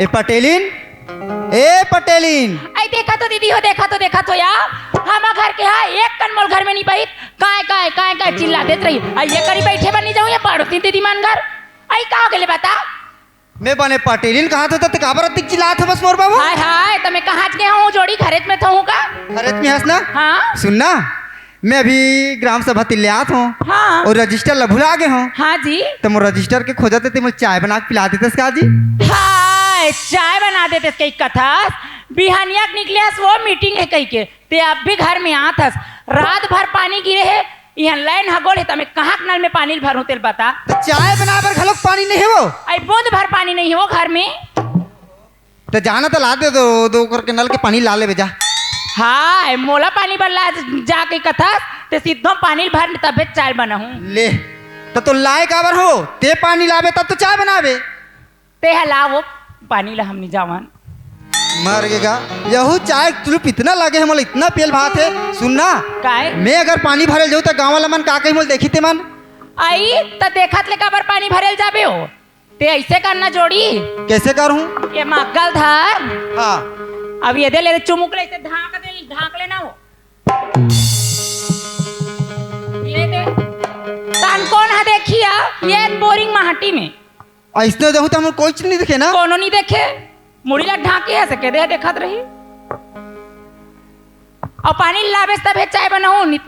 ए पटेलिन, ए पटेलिन। अई देखा तो दीदी हो, देखा तो, देखा तो यार, हमर घर के हा एक कन मोर घर में नहीं बहिस, काय, काय, काय, काय चिल्ला देत रही। अई ये करी बइठे बर नहीं जाहूं, ये पड़ोसी दीदी मन घर। अई का हो गेले बता? मैं बने पटेलिन कहत हों त काबर अतिक चिल्लात हस बस मोर बाबू? हाय, हाय, त मैं कहाँ गे हूँ जोड़ी, घरेच में तो हूँ का? घरेच में हस ना? हाँ। सुन ना, मैं अभी ग्राम सभा तिल्ले आत हूँ। हाँ। अउ रजिस्टर ला भुला गे हूँ। हाँ जी। त मोर रजिस्टर के खोजत हे, ते मोला चाय बना के पिला देतेस का जी? हाय, चाय बना देतेस कहिके कथस, बिहनिया के निकले हस वो मीटिंग हे कहिके, ते अब भी घर में आत हस। रात भर पानी गिरे हे, इहाँ लाइन ह गोल हे, त मैं कहाँ के नल में पानी ल भरूँ तेला बता? त चाय बनाय बर घलोक पानी नहीं हे वो? अई बूंद भर पानी नहीं हे वो घर में। त जा ना त ला दे दो, दो करके नल के पानी ला लेबे जा। हाय, मोला पानी बर ला जा कहिके कथस, ते सीधो पानी ल भर तभे चाय बनाहूँ। ले, त तो लाय काबर हवं? ते पानी लाबे तब तो चाय बनाबे। ते ह ला वो पानी ला, हम नहीं जावन। मर गे गा। यहू चाय तुलुप इतना लगे हे, मोला इतना पेल भात हे। सुन ना, काय? मैं अगर पानी भरे ल जाहूँ त गाँव वाला मन का कही, मोला देखही ते मन? अई, त देखत ले काबर पानी भरे ल जाबे हो? ते ऐसे करना जोड़ी। कैसे करूं? ये मक्कल धर। हाँ। अब ये दे ले, चुमुक ले, इसे ढांक दे, ढांक लेना वो। ये दे। तन कोन ह देखिया? ये बोरिंग माटी में। ऐसने देहूं त हमर कोई चीज नहीं देखे ना। कोनो नहीं देखे। मुड़ी ला ढांके है, सके दे देखत रही। अउ पानी लाबे तभे चाय बनाओ, नहीं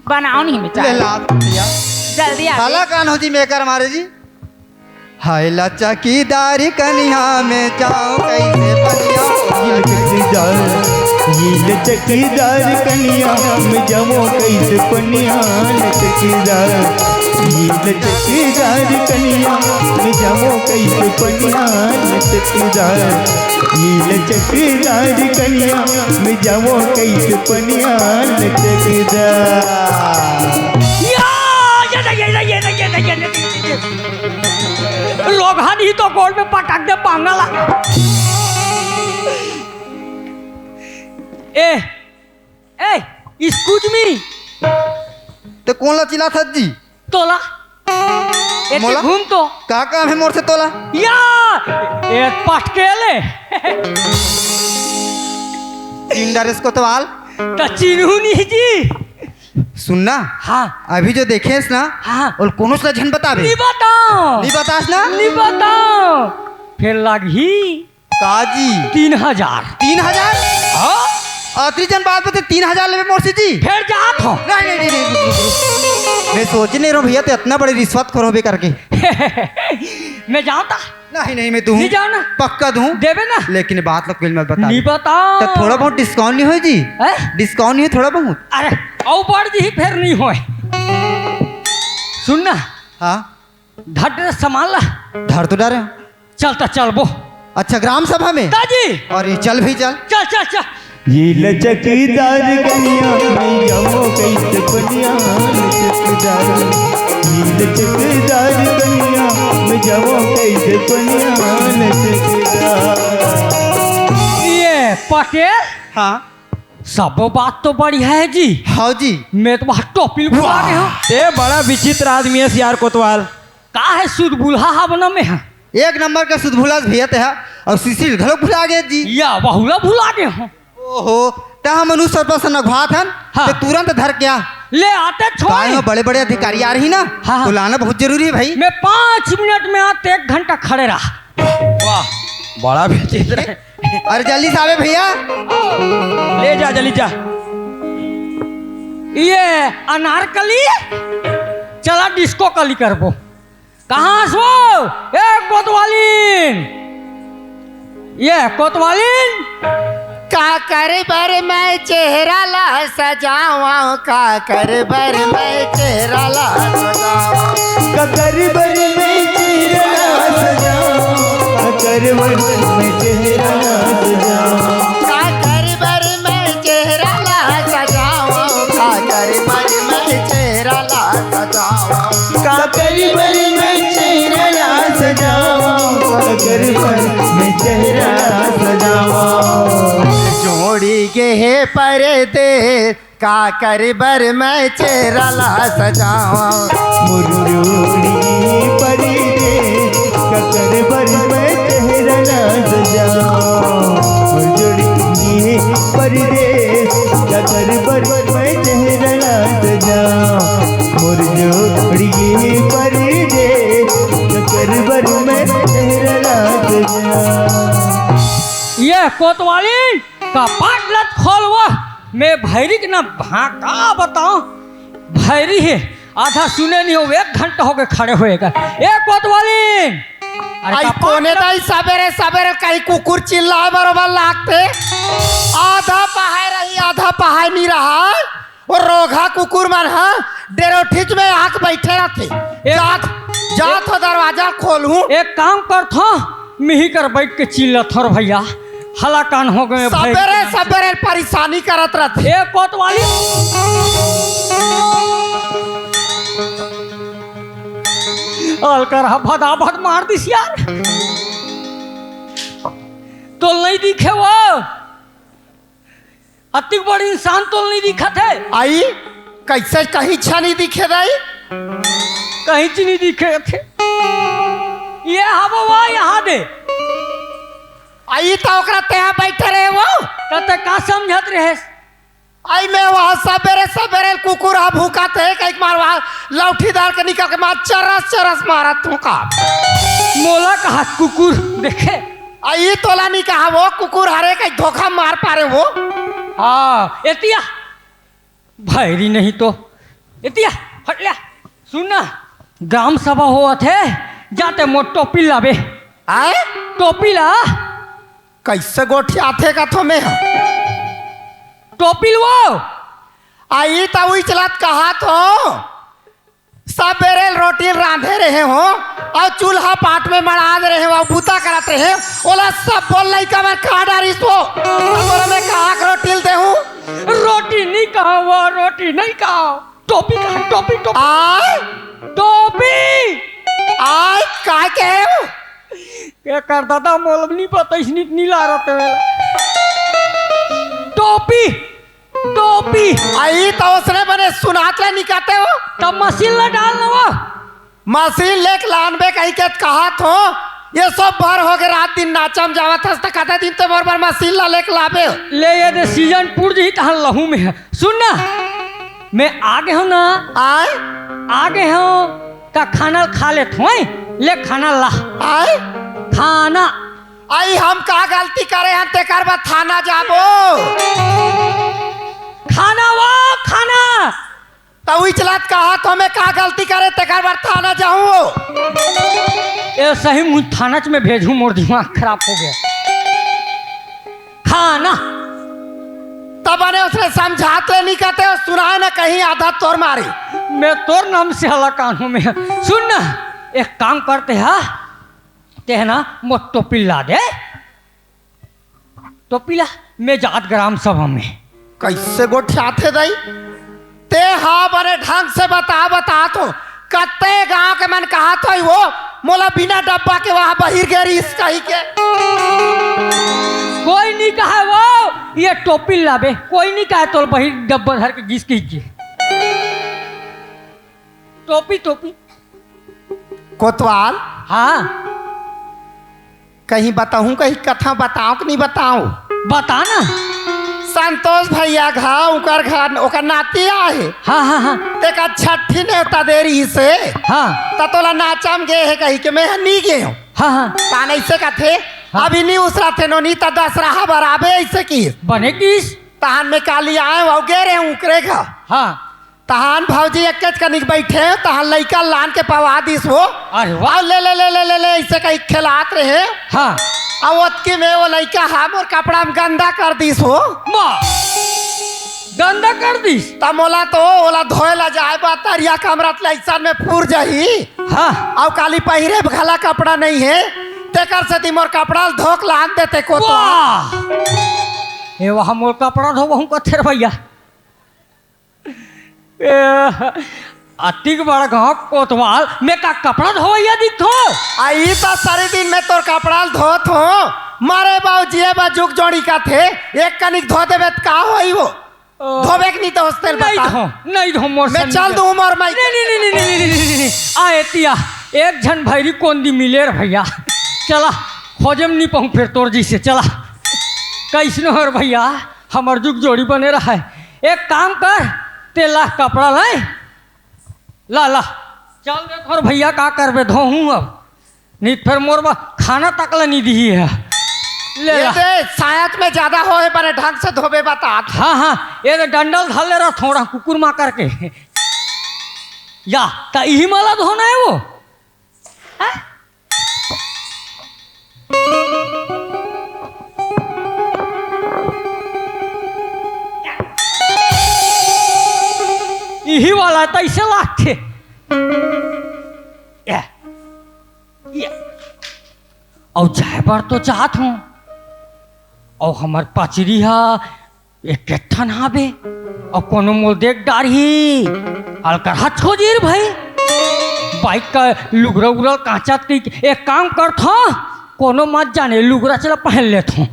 बनाओ नहीं में ले चाय। ला भैया। जल्दी आ। साला कान हो जी, मेकर मारे जी। हाय ला चौकीदार कनिया में जाओ कैसे पनिया। ये लचकदार, ये लचकदार कनिया में जाओ कैसे पनिया। लचकदार, ये लचकदार कनिया में जाओ कैसे पनिया। लचकदार, ये लचकदार कनिया में जाओ कैसे पनिया। लचकदार। या, ये ना, ये ना, ये ना, ये ना, ये ना, ये ना, ये ना। लोग हाथ ही तो गोड़ में पटक दे पांगला। ए, ए, excuse me। ते कोन ला चिल्लात हस जी? तोला। एती मोला? घूम तो। का काम है मोर से तोला? या, ए पटकेले। तीन डरेस कोतवाल। त चिन्हू नहीं जी। सुन ना। हाँ। अभी जो देखेस ना, हाँ। ओला कोनो ला झन बताबे। नहीं बताओ। नहीं बतास ना? नहीं बताओ। फिर लगही। का जी? तीन हजार। तीन हजार? हाँ। अतरी जन बात बते तीन हजार लेबे मोर से जी? फिर जात हो। नहीं, नहीं, नहीं, नहीं, रुक, रुक, रुक। मैं सोचे नहीं रहो भैया, ते इतना बड़े रिश्वत खोर होबे करके। मैं जानता। नहीं, नहीं, मैं दूं। नहीं जाना। पक्का दूं। देबे ना। लेकिन बात ला कोई मत बता। नहीं बता। तो थोड़ा बहुत discount नहीं होय जी? हैं? Discount नहीं होय थोड़ा बहुत? अरे, अउ बढ़ जी फिर नहीं होय। सुन ना। हाँ। धर दे सामान ला। धर तो डारे। चल त चलबो। अच्छा, ग्राम सभा में? ताजी। अरे चल भी चल। चल, चल, चल। ये लचकदार कनिया में जाओ कैसे पनिया, लचकदार। ये लचकदार कनिया में जाओ कैसे पनिया, लचकदार। ये पटेल। हाँ। सब बात तो बढ़िया है जी। हाँ जी। मैं तो वहाँ टोपी भुला गए हूँ। वाह। ए बड़ा विचित्र आदमी है यार कोतवाल। का है सुध बुलहा हा बना में है? एक नंबर के सुध भुला भैया ते हा, अउ सुशील घलो भुला गए जी। या बहुला भुला गए हो। ओहो, त हमन उस सरपंच से नगवात हन, हाँ। ते तुरंत धर क्या? ले आते छोड़। काय हो, बड़े-बड़े अधिकारी आ रही ना, हाँ, हाँ। तो लाना बहुत जरूरी है भाई। मैं पाँच मिनट में आते, एक घंटा खड़े रहा। वाह, बड़ा विचित्र है। अरे जल्दी से आवे भैया। ले जा, जल्दी जा। ये अनारकली, चला डिस्को कली करबो। कहाँ हस वो? ए कोतवालिन, ये कोतवालिन। काकर बर मैं चेहरा ला सजावां, काकर बर मैं चेहरा ला सजावां। काकर बर मैं चेहरा ला सजावां, काकर बर मैं चेहरा ला सजावां। काकर बर मैं चेहरा ला सजावां, काकर बर मैं चेहरा ला सजावां। काकर बर मैं चेहरा ला सजावां, काकर बर मैं चेहरा ला सजावां। जोड़ी गे हे परदेस, काकर बर मैं चेहरा ला सजावां। मोर जोड़ी गे परदेस, काकर बर मैं चेहरा ला सजावां। मोर जोड़ी गे परदेस, काकर बर मैं चेहरा ला सजावां। मोर जोड़ी गे परदेस, काकर बर मैं चेहरा ला सजावां। ये कोतवाली कपाट लत खोलवा, मैं भैरी के ना भाका बताओ। भैरी हे, आधा सुने नहीं हो, एक घंटा हो गए खड़े हुए का। ए कोतवाली, अरे आई कपाट कोने लत- दाई सबेरे सबेरे कहीं कुकुर चिल्लाए बरोबर लागते। आधा पहाय रही, आधा पहाय नहीं रहा। वो रोघा कुकुर मन ह डेरोठिच में आके बैठे रहते। एक जात, जात हो दरवाजा खोलहूं। एक काम करथो, मिही कर बैठ के चिल्लत हर भैया, हला कान हो गए भैया। सबेरे सबेरे परेशानी करत रहते। ए कोतवाली। अलकर ह भदाभद मार दिस यार। तो नहीं दिखे वो। अतिक बड़ इंसान तो नहीं दिखत है। आई, कैसे कहीं छा नहीं दिखे दाई? कहीं च नहीं दिखे थे। ये हवो वो यहाँ दे। आई तो ओकरा तेहा बैठे रहे वो। त ते का समझत रहे? आई मैं वहाँ सबेरे सबेरे कुकुर हा भूखा थे, कहीं मार वहाँ लौठी दार के निकल के मार चरस चरस मारत हूँ का। मोला कहा कुकुर देखे? आई तोला नहीं कहा वो कुकुर हरे कहीं धोखा मार पा रहे वो। हाँ, एतिया। भैरी नहीं तो। एतिया, हट ल्या। सुन ना, ग्राम सभा होवत हे, जाते मोर टोपी लाबे। आय? टोपी ला। कैसे गोठियाथे का थो में ह? टोपी लवो। आई त उही चलत कहा थो। सबेरे रोटी रांधे रहे हो अउ चूल्हा पाट में मड़ाद रहे हो अउ बूता करत रहे, ओला सब बोल लइका मन खा डारिस वो। अब ओला मैं कहा के रोटी ल देहूं? रोटी नहीं कहा वो, रोटी नहीं कहा। टोपी कहा, टोपी, टोपी। आय? टोपी। आय, का कहे हो? के कर दादा मोल नहीं पता इसनी नहीं ला रहा तेरे। टोपी। टोपी। आई तो उसने बने सुनात ले निकाते हो। तब मशीन ला डाल लो वो। मशीन लेके लानबे कही के कहा थो। ये सब भर हो गए, रात दिन नाचम जावत हस, त कते दिन ते मोर बर मशीन ला लेके लाबे। ले ये दे सीजन पुर जी तहन लहू में है। सुन ना, मैं आ गए हूँ ना। आय? आ गए हूँ। का खाना खा ले थोए? ले खाना ला। आय? खाना। आई हम का गलती करे हन तेकर बर थाना जाबो? खाना वो, खाना। त उही चलत कहा थो मैं का गलती करे तेकर बर थाना जाहूं? ए सही मुझ थाना च में भेजूं, मोर दिमाग खराब हो गया। खाना। तब बने उसने समझात ले नहीं कहते हो, सुनाए ना कहीं आधा तोर मारी। मैं तोर नाम से हला कानून में। सुन ना, एक काम करते हा, ते है ना मोर टोपी ला दे। टोपी ला, मैं जात ग्राम सभा में। कैसे गोठियाथे दई? ते हा बने ढंग से बता, बता तो। कत्ते गांव के मन कहा थो वो, मोला बिना डब्बा के वहां बहिर गे रहिस कही के। कोई नहीं कहा वो, ये टोपी लाबे। कोई नहीं कहा तोल बहिर डब्बा धर के गिस कही के। टोपी, टोपी। कोतवाल। हाँ। कहीं बताऊं, कहीं कथा बताओ कि नहीं बताओ? बता ना। संतोष भैया घर, उकर घर, ओकर नाती आहे। हाँ, हाँ, हाँ। तेका छठी नेवता दे रही से। हाँ। त तोला नाचा में गे हे कही के मैं ह नी गे हूँ। हाँ, हाँ। तान ऐसे कथे, हाँ। अभी नी उसरा थे नोनी त दस रहा बराबे ऐसे की। बने किस? तहान में काली आए, वो गे रहे उकरे घर। हाँ। तहान भौजी एक कनिक बैठे, तहान लइका लान के पवा दिस हो। अरे वाह। अउ ले, ले, ले, ले, ले, ले, ऐसे कहीं खेलात रहे। हाँ। अउ ओतकी में वो लइका हा मोर कपड़ा में गंदा कर दिस हो। माँ, गंदा कर दिस? त मोला तो ओला धोए ला जाए बा, तरिया कमरत ले ऐसन में फूर जाही। हाँ। अउ काली पहिरे घला कपड़ा नहीं है, तेकर सेती मोर कपड़ा ल धोक लान देते को तो। वाह। ए वाह, मोर कपड़ा धोबहूँ कथे रे भैया। ए, अतिक बड़ गाँव कोतवाल, मैं का कपड़ा धोवइया दिखथो? आ, ई त सारे दिन में तोर कपड़ा ल धोत हो। मारे बाऊ जिए बा जुग जोड़ी का थे, एक कनिक धो देबे त का होई वो? ओ। धोबे के नहीं तो हॉस्टल नहीं बता। धो, नहीं धो मोर मैं संग चल के। दूँ मोर माई। नहीं, नहीं, नहीं। आ एतिया, एक झन भैरी कोन दी मिले रे भैया। चला, खोजे में नहीं पाऊँ फिर तोर जी से, चला। कैसनो हर भैया, हमर जुग जोड़ी बने रहे। एक काम कर, ते ला कपड़ा लाए, ला, ला, चल दे तोर भैया, का करबे, धोहूँ अब, नहीं फिर मोर बा खाना तक ला नहीं दिही है। ले ये ला। दे, सायत में ज्यादा होए बने ढंग से धोबे बतात। हाँ, हाँ, ये दे डंडल धर ले रहा थोड़ा कुकुर माँ करके। या, त इही माला धोना है वो? हाँ? इही वाला त ऐसे लागथे। या, या। अउ जाए बर तो चाहत हूँ। अउ हमर पचरी हा एक ठन हाबे, अउ कोनो मोल देख डारही, अलकर हच हो जीर भाई। बाइक का लुगरा उगरा कांचत की एक काम करथो, कोनो मत जाने, लुगरा चला पहन लेथो।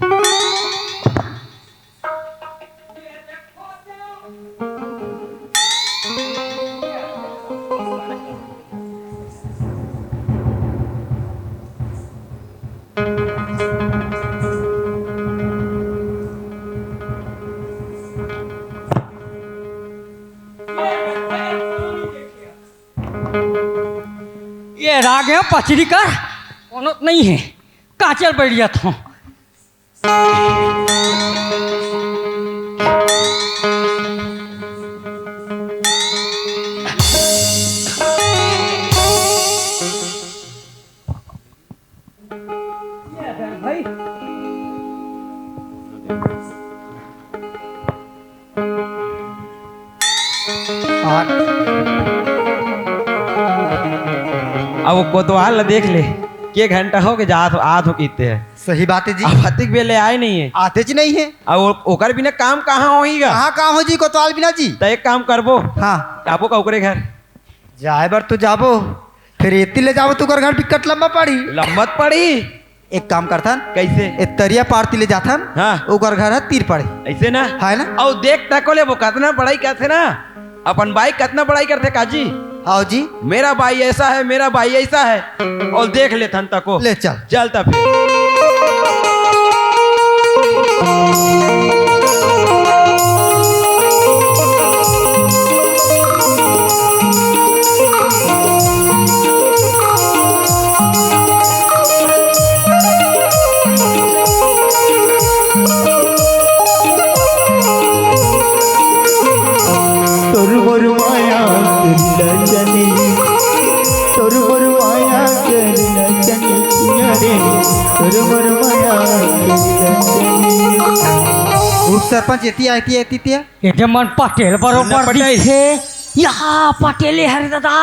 आगे पचरी कर, कोनो नहीं है, काचल बैठ जात हूँ। भाई। अब वो कोतवाल ला देख ले, के घंटा हो के जात हो, आत हो किते है। सही बात है जी। अब अतिक बेले आए नहीं है। आते जी नहीं है। अब वो, ओकर बिना काम कहाँ होईगा? कहाँ काम हो जी कोतवाल बिना जी? त एक काम करबो। हाँ। जाबो का ओकरे घर? जाए बर तो जाबो, फिर एती ले जाबो तो ओकर घर बिकट लंबा पड़ी। लंबा पड़ी। एक काम करथन। कैसे? ए तरिया पार ती ले जाथन। हाँ। ओकर घर ह तीर पड़े। ऐसे ना? है ना? अउ देख तको ले वो कतना बड़ाई करथे ना, अपन बाई कतना बड़ाई करथे काजी। हाँ जी। मेरा बाई ऐसा है, मेरा बाई ऐसा है, अउ देख लेथन तको। ले चल। चल त फिर। तोर मोर माया के रचनी, तोर मोर माया के रचनी, अरे, तोर मोर माया के रचनी। उप सरपंच एती आए, एती आए, एती आए। ये जे मन पटेल बरोबर सुन ना पटेल। दिखे। यहाँ पटेल हरे दादा।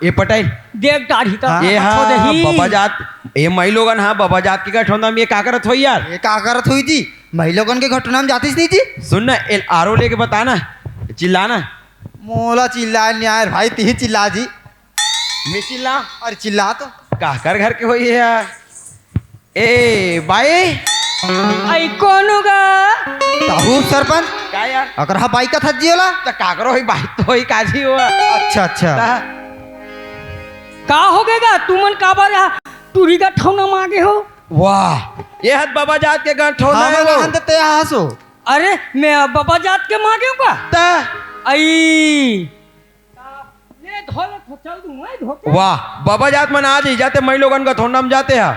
ए पटेल। देख दाढ़ी त हाँ। ए हाँ, बबा जात, ए माई लोगन हाँ, बबा जात के गठौंदा में ये का करत होई यार? ये का करत होई जी? माई लोगन के घटना में जातिस नहीं जी? सुन ना, ए आरो लेके बता ना, चिल्ला ना। मोला चिल्ला नहीं आए भाई, तिही चिल्ला जी। मैं चिल्ला? अरे चिल्ला तो। काकर घर के होई है यार? ए, बाई। आई कोनो गा? ताहू सरपंच। का यार? अगर हा बाई का थज्जी होला? त काकरो होई बाई तो होई काजी हुआ। अच्छा, अच्छा। ता? का हो गएगा? तुमन काबर हा टूरी का ठौना मांगे हो? वाह, ये हत बाबा जात के गंठौना हाँ, है वो। हम तो ते हासो। अरे, मैं बाबा जात के मांगे हूँ का? ता? आई। ले धो ले, धो, चल दूं, मैं धो के। वाह, बाबा जात मन आ जाई, जाते मई लोगन का ठौंडा में जाते हा।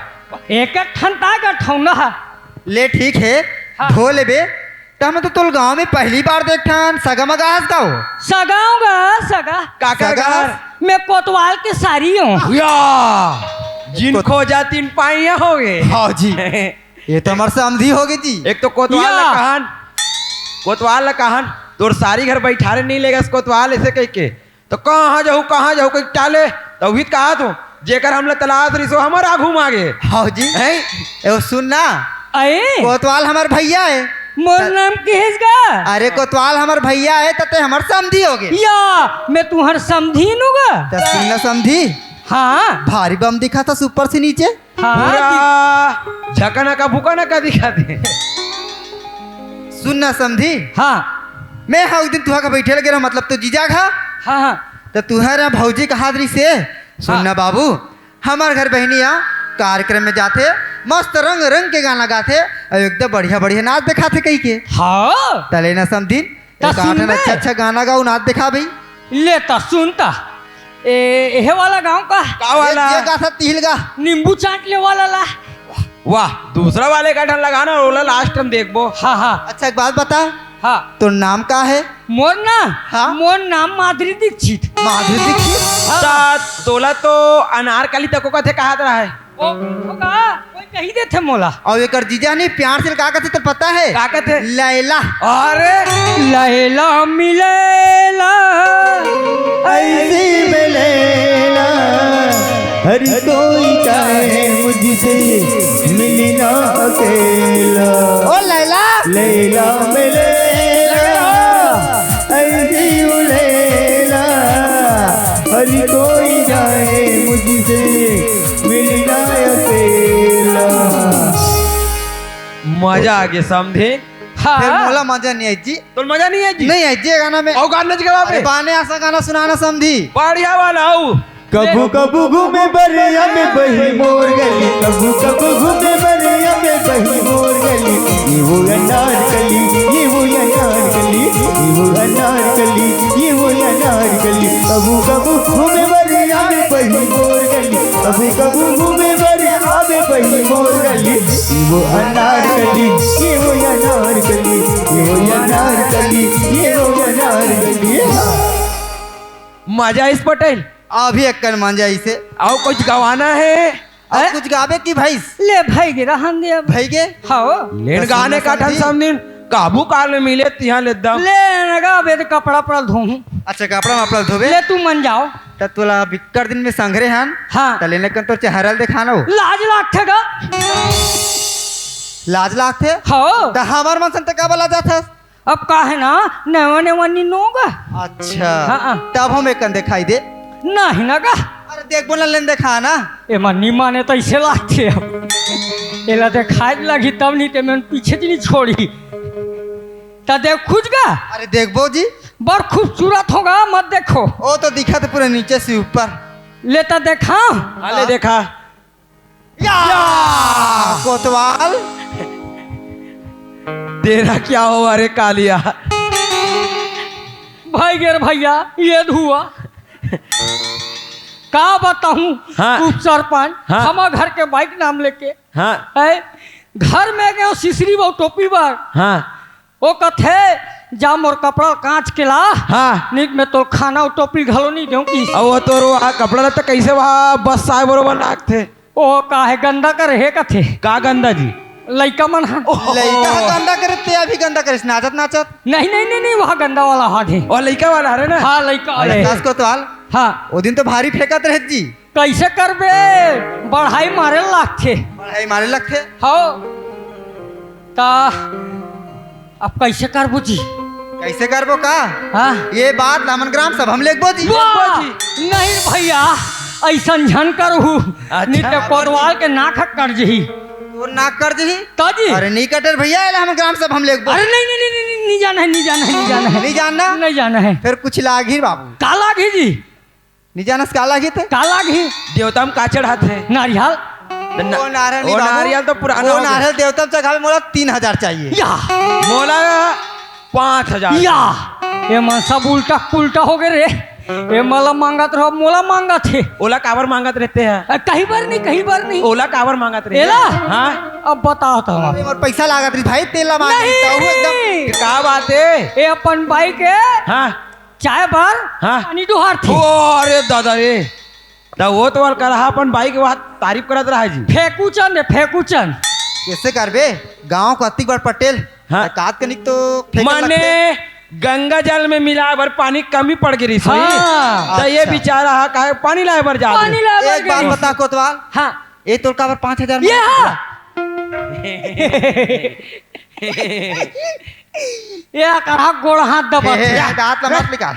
एक एक ठन ता का ठौंडा हा। ले ठीक है, हाँ। धो लेबे। त हम तो तोल गांव में पहली बार देखथन, सगा मगा हस गाओ। सगाऊंगा, सगा। काकर सगा घर? हस? मैं कोतवाल के सारी हूँ। या, जिन कोत- खोजा तिन पाइया होगे। हाँ जी। ये तो हमार समधी होगे जी। एक तो कोतवाल या। ला कहन, कोतवाल ला कहन, तोर सारी घर बैठारे नहीं लेगस कोतवाल ऐसे कह के। तो कहाँ जाहू, कहाँ जाहू कह के टाले, तो उही कहा तो, जेकर हमला तलाश रही सो हमर आघू मागे। हाँ जी। हैं? ए, सुन ना। अए? कोतवाल हमर भैया है। मोर त- नाम किहिस गा? अरे कोतवाल हमर भैया है, त ते हमर समधी होगे। या, मैं तुहर समधी नु गा? त सुन ना समधी। हाँ। भारी बम दिखा था ऊपर से नीचे। हाँ, पूरा झकना का भुकना का दिखा दे। सुन ना समधी। हाँ। मैं हा उस दिन तुहा का बैठे लगे रहा, मतलब तो जीजा घा। हाँ, हाँ। तो तुहर यहाँ भौजी कहा दरी से, सुन हाँ। ना बाबू, हमार घर बहिनी यहाँ कार्यक्रम में जाथे, मस्त रंग रंग के गाना गाथे, अउ एकदम बढ़िया बढ़िया नाच दिखाथे कही के। हाँ। तले ना समधी, त एक आठ सुन ना बे। अच्छा अच्छा गाना गाओ, नाच दिखा भाई। ले त सुन त। ए, एहे वाला गाँव का? का वाला? ये गाथा तिहिल गा। नींबू चाट ले वाला ला। वाह, दूसरा वाले का ढंग लगाना, ओला लास्ट में देखबो। हाँ, हाँ। अच्छा, एक बात बता। हाँ। तोर नाम का है? मोर ना? हाँ। मोर नाम माधुरी दीक्षित। माधुरी दीक्षित? हाँ। ता तोला तो अनारकली तको कथे कहात रहा है। ओ, ओ का? कोई कही देथे मोला। अउ एकर जीजा नहीं, प्यार से का कथे, तो पता है? का कथे? लैला। अरे! लैला मिलेला। ऐसी मिलेला। हर कोई चाहे मुझसे मिलना अकेला। ओ लैला। लैला मिलेला। ऐसी मिलेला। हर कोई चाहे मुझसे मिलना अकेला। मजा आ गया समधी। हाँ। फिर मोला मजा नहीं आई जी। तो मजा नहीं आई जी? नहीं आई जी गाना में। अउ गाना जी के बाप अरे रे। बाने आसा गाना सुनाना समधी। बढ़िया वाला हो। कभू कभू घूमे बरिया में बही मोर गली, कभू कभू घूमे बरिया में बही मोर गली। ये वो अनारकली, ये वो अनारकली, ये वो अनारकली, ये वो अनारकली। कभू कभू घूमे बरिया में बही मोर गली। कभी कभी घूमे बर आवे बहिनी मोर गली, ये वो अनारकली, ये वो अनारकली, ये वो अनारकली, ये वो अनारकली। मजा आइस पटेल। अभी एक कन मजा आइसे। अउ कुछ गवाना हे? अउ हैं? कुछ गाबे कि भइस? ले भइगे रहन दे अब। भइगे? हव। लेन गाने का ठन समझिन। काबू काल में मिले तिहां ले दम। ले न गाबे त कपड़ा पड़ा धोहूं। अच्छा, कपड़ा मपड़ा धोबे? ले तू मन जाव। त तोला बिक्कट दिन में संघरे हन। हाँ। त लेने कन तोर चेहरा ल देखाना हो। लाज लागथे गा। लाज लागथे? हव। त हमर मन सन त काबर लाजाथस? अब का हे ना, नेवा नेवा नी नो गा। अच्छा। हाँ, हाँ। तब हम एक कन देखाई दे। नहीं ना गा। अरे देख बोला लेन देखा ना। एमा नी माने त अइसे लागथे अब। एला देखाए ल लगही तब नहीं ते मन पीछे जी नी छोड़ही। त देख खुज गा। अरे देखबो जी। बड़ खूबसूरत होगा, मत देखो। ओ तो दिखत पूरे नीचे से ऊपर। ले त देखाव। हाँ, ले देखा। या! या! कोतवाल। तेरा क्या हुआ रे कालिया? भइगे रे भइया, ये धुआ। का बताहूं? हाँ। उपसरपंच, हाँ। हमर घर के बाइक नाम लेके। हाँ। हैं? घर में गयो सिसरी बहू टोपी बर। हाँ। ओ कथे, "जा मोर कपड़ा कांच के ला।" हाँ। निक में तोर खाना अउ टोपी घलो नी देहूं कि। अउ वो तोर वो कपड़ा ला त कइसे वहाँ बस आए बरोबर लागथे? ओ का हे, गंदा करे हे कथे। का गंदा जी? लइका मन ह। ओहो। लइका ह गंदा करे, ते अभी गंदा करिस, नाचत नाचत। नहीं, नहीं, नहीं, नहीं, वहाँ गंदा वाला हाथ हे। ओ लइका वाला हरे ना? हाँ, लइका वाला। अरे, सास कोतवाल। हाँ। ओ दिन तो भारी फेंकत रहे जी। कइसे करबे? बढ़ई मारे लागथे। बढ़ई मारे लागथे? हव। त अब कइसे करबो जी? कइसे करबो का? हाँ। ये बात ला हमन ग्राम सभा में लेगबो जी। वाह! लेगबो जी। नहीं भइया, अइसन झन करहू। अच्छा। नी ते कोतवाल के नाक ह कट जही। तोर नाक कट जही? त जी। अरे नी कटे रे भइया, एला हमन ग्राम सभा में लेगबो। अरे नहीं, नहीं, नहीं, नहीं, नहीं, नी जाना हे, नी जाना हे, नी जाना हे। नी जानना? नहीं जाना हे। फेर कुछ लागही बाबू। का लागही जी? नी जानस का लागही ते? का लागही? देवता म का चढ़ाथे? नारियल। न-, ओ नारियल नी ओ बाबू। नारियल तो पुराना ओ हो गया। नारियल देवता म चढ़ावे मोला तीन हजार चाहिए। या। मोला पाँच हजार। या। ये मन सब उल्टा पुल्टा हो गए रे। ये मोला मांगत रहो, मोला मांगत हे। ओला काबर मांगत रहते हैं? अ, कहीं बर नहीं, कहीं बर नहीं। ओला काबर मांगत रहते एला? हैं? हाँ। अब बताओ तो हम। अरे, मोर पैसा लागत रही भाई, तेला मांगत नहीं। रही, तो वो एकदम का बात है? ये अपन बाइक है। हाँ। चाय बर हाँ। पानी डुहारथे। ओ, अरे दादा रे, त वो तो वाला करहा अपन बाई के बात तारीफ करत रहा जी। फेकुचन रे, फेकुचन। कइसे करबे? गांव को अतिक बड़ पटेल। हाँ। कात कनिक तो फेंकल माने लगथे। गंगा जल में मिलाए बर पानी कमी पड़ गे रहिस होही। हाँ। त ये अच्छा। बेचारा हा काहे पानी लाए बर जात पानी रहिस। लाए बर एक बात गे बता रहिस। कोतवाल। हाँ। ए तोर काबर पाँच हजार ये मांगत हा। हे? ये करहा गोड़ हाथ दबत हे, हे। हे, दांत ला मत निकाल।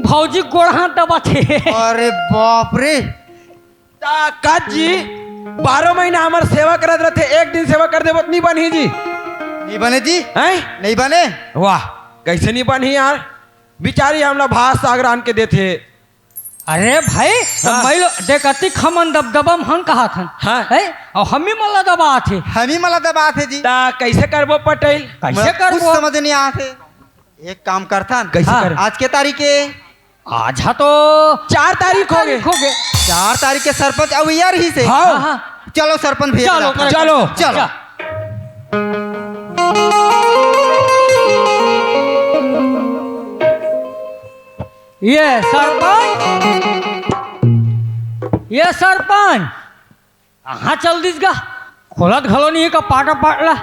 भौजी गोड़ हाथ दबत हे। अरे बाप रे। ताकत जी, बारह महीना हमर सेवा करत रहथे, एक दिन सेवा कर देबो त नी बनही जी। नी बने जी। हैं? नी बने। वाह, कइसे नी बनही यार? बिचारी हमला भात साग रांध के देथे। अरे भाई, त हाँ। मैं लो, देख, अतिक हमन दबदबा म हन कहाथन। हाँ। हैं? अउ हमी मन ला दबाथे। हमी मन ला दबाथे जी। त कइसे करबो पटेल? कइसे मोला कुछ करबो? समझ नहीं आथे। एक काम करथन। कइसे हाँ। कर? आज के तारीख हे? आज हा तो चार तारीख हो गे। हो गे। चार तारीख के सरपंच अवइया रहिसे। हाँ। हाँ, हाँ। चलो सरपंच भैया चलो, चलो। चलो। चलो। ये सरपंच, ये सरपंच, कहाँ चल दिस गा? खोलत घलो नहीं हे का पाटा पाटला?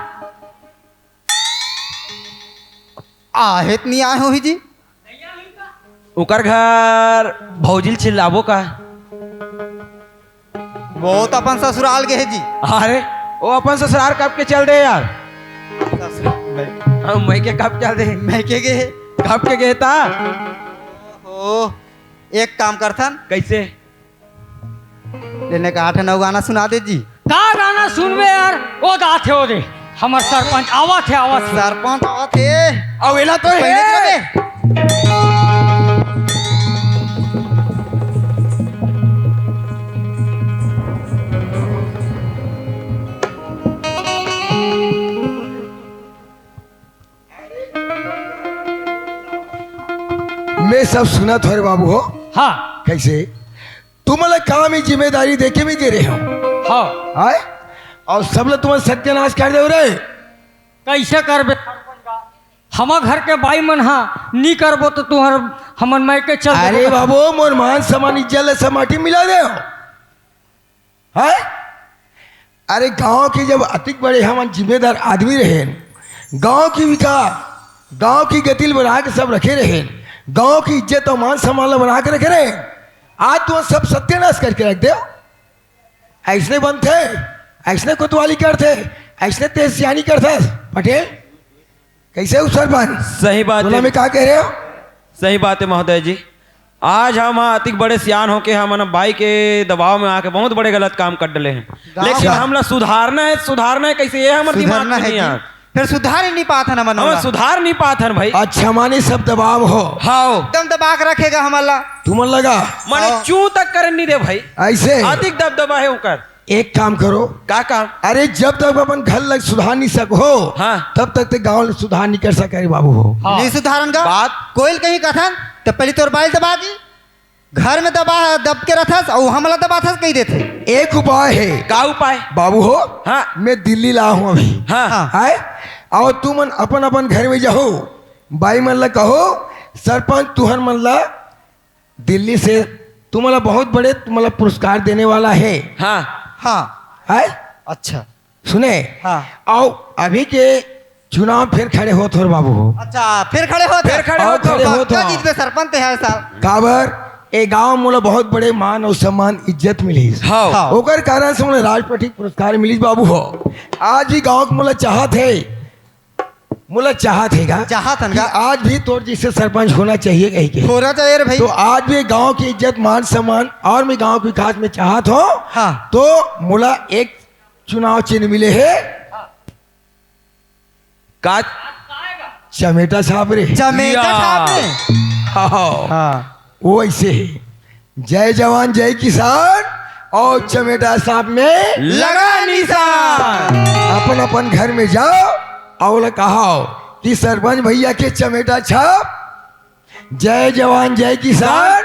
आहे त नहीं आए होही जी। ओकर घर भौजी ल चिल्लाबो का? वो तो अपन ससुराल गे हे जी। अरे, वो अपन ससुराल कब के चल दे यार। ससुराल, मैं हाँ, मैं के कब चल दे? मैं के गे हे? कब के गे ता? ओ, एक काम करथन। कइसे? लेने का आठ नौ गाना सुना दे जी। का गाना सुनबे यार? ओ दाथे ओ दे। हमर सरपंच आवत हे, आवत हे। सरपंच आवत हे। अउ एला तो पहले हे। मैं सब सुनत हो रे बाबू हो। हाँ। कइसे? तुमन ला काम ही जिम्मेदारी देके मैं दे रहे हूँ। हाँ। आय? अउ सब ला तुमन सत्यानाश कर दे रहे। कैसे करबे? हमर घर के बाई मन हा नी करबो तो तुहर हमन मायके चल देबो। अरे बाबू, मोर मान सम्मान इज्जत ला सब माटी मिला दे हो। हैं? अरे गांव के जब अतिक बड़े हमन जिम्मेदार आदमी रहेन, गांव की विकास, गांव की गति ल बना के सब रखे रहेन, गांव की इज्जत अउ मान सम्मान ला बना के रखे रहेन, आज तो सब सत्यानाश करके रख दे। ऐसने बनथे, ऐसने कोतवाली करथे, ऐसने तेज सियानी करथस पटेल। कैसे हो सरपंच? सही बात बोला, है। मैं का कह रहे हो? सही बात है महोदय जी। आज हम अतिक बड़े सियान होके हमन बाई के दबाव में आके बहुत बड़े गलत काम कर डले हैं। गाँव लेकिन का हमला सुधारना है, सुधारना है कैसे, ये हमर दिमाग सुधारना में है नहीं जी। आया। फिर सुधार ही नहीं पात हन हमन हमन ओला। सुधार नहीं पात हन भाई। अच्छा, माने सब दबाव हो। हाओ। एकदम दबा के रखेगा हमन ला। तुमन लगा? माने हाँ। चू तक करन नहीं दे भाई। ऐसे? अतिक दबदबा है ओकर। एक काम करो। का काम? अरे, जब तक अपन घर लग सुधार नहीं सको, हाँ। तब तक ते गांव ल सुधार नहीं कर सके रे बाबू हो। हाँ। नहीं सुधारन का? बात। कोई ल कहीं कथन, तो पहले तोर बाई ल दबा दी। घर में दबा, दब के रथस, अउ हमला दबाथस कही देथे। एक उपाय है। का उपाय? बाबू हो, हाँ। मैं दिल्ली ला हूँ अभी। हाँ। हाँ। है? अउ तुमन अपन अपन घर में जाओ, बाई मन ला कहो, सरपंच तुहर मन ला दिल्ली से तुमला बहुत बड़े, तुमला पुरस्कार देने वाला है। हाँ। हाँ। है? अच्छा। सुने? हाँ। अउ अभी के चुनाव फिर खड़े होत हो रे बाबू हो। अच्छा, फिर खड़े होत फिर हो। खड़े अउ होत हो। खड़े होत पक्का हो। जीतबे सरपंच ते हर साल। काबर? ए गांव मोला बहुत बड़े मान अउ सम्मान, इज्जत मिलिस। हाँ। हाँ। ओकर कारण से मोला राष्ट्रपति पुरस्कार मिलिस बाबू हो। आज भी गांव के मोला चाहत है, मोला चाहत हे गा चाहत हन कि गा। आज भी तोर जैसे सरपंच होना चाहिए कही के। होना चाहिए रे भाई। तो आज भी गांव की इज्जत, मान सम्मान और मैं गांव के विकास में चाहत हो। हाँ। तो मोला एक चुनाव चिन्ह मिले है। का? चमेटा छाप रे। चमेटा या। छाप रे। हाँ। हाँ। वो ऐसे है, जय जवान जय किसान और चमेटा छाप में लगा निशान। अपन अपन घर में जाओ और कहाओ कि सरपंच भैया के चमेटा छाप, जय जवान जय किसान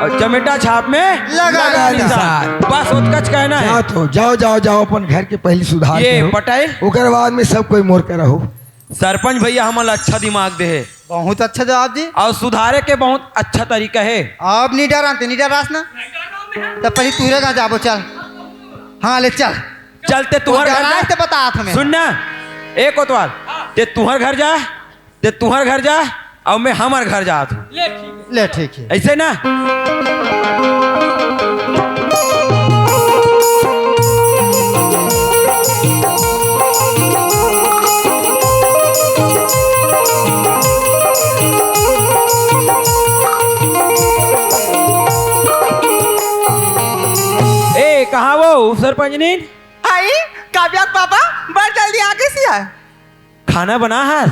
और चमेटा छाप में लगा लगा निशान। निशान। बस उतकच कहना है। जाओ तो, जाओ, जाओ, जाओ, अपन घर के पहली सुधार ये करो। पटेल। ओकर बाद में सब कोई मोर के रहो। सरपंच भैया हमन ला अच्छा दिमाग दे हे। बहुत अच्छा जवाब जी। और सुधारे के बहुत अच्छा तरीका है। अब नी डरान ते, नी डरास ना। तो पहले तुहरे घर जाबो, चल। हाँ, ले चल। चल ते तुहर घर जा। ते बतात हमें। सुन ना, ए कोतवाल, ते तुहर घर जा, ते तुहर घर जा, और मैं हमर घर जात हूँ। ले ठीक है। ऐसे ना? ए, कहाँ वो सरपंचनी? आई, काव्या के बाबा, बड़ जल्दी आ गइस या। खाना बना हस?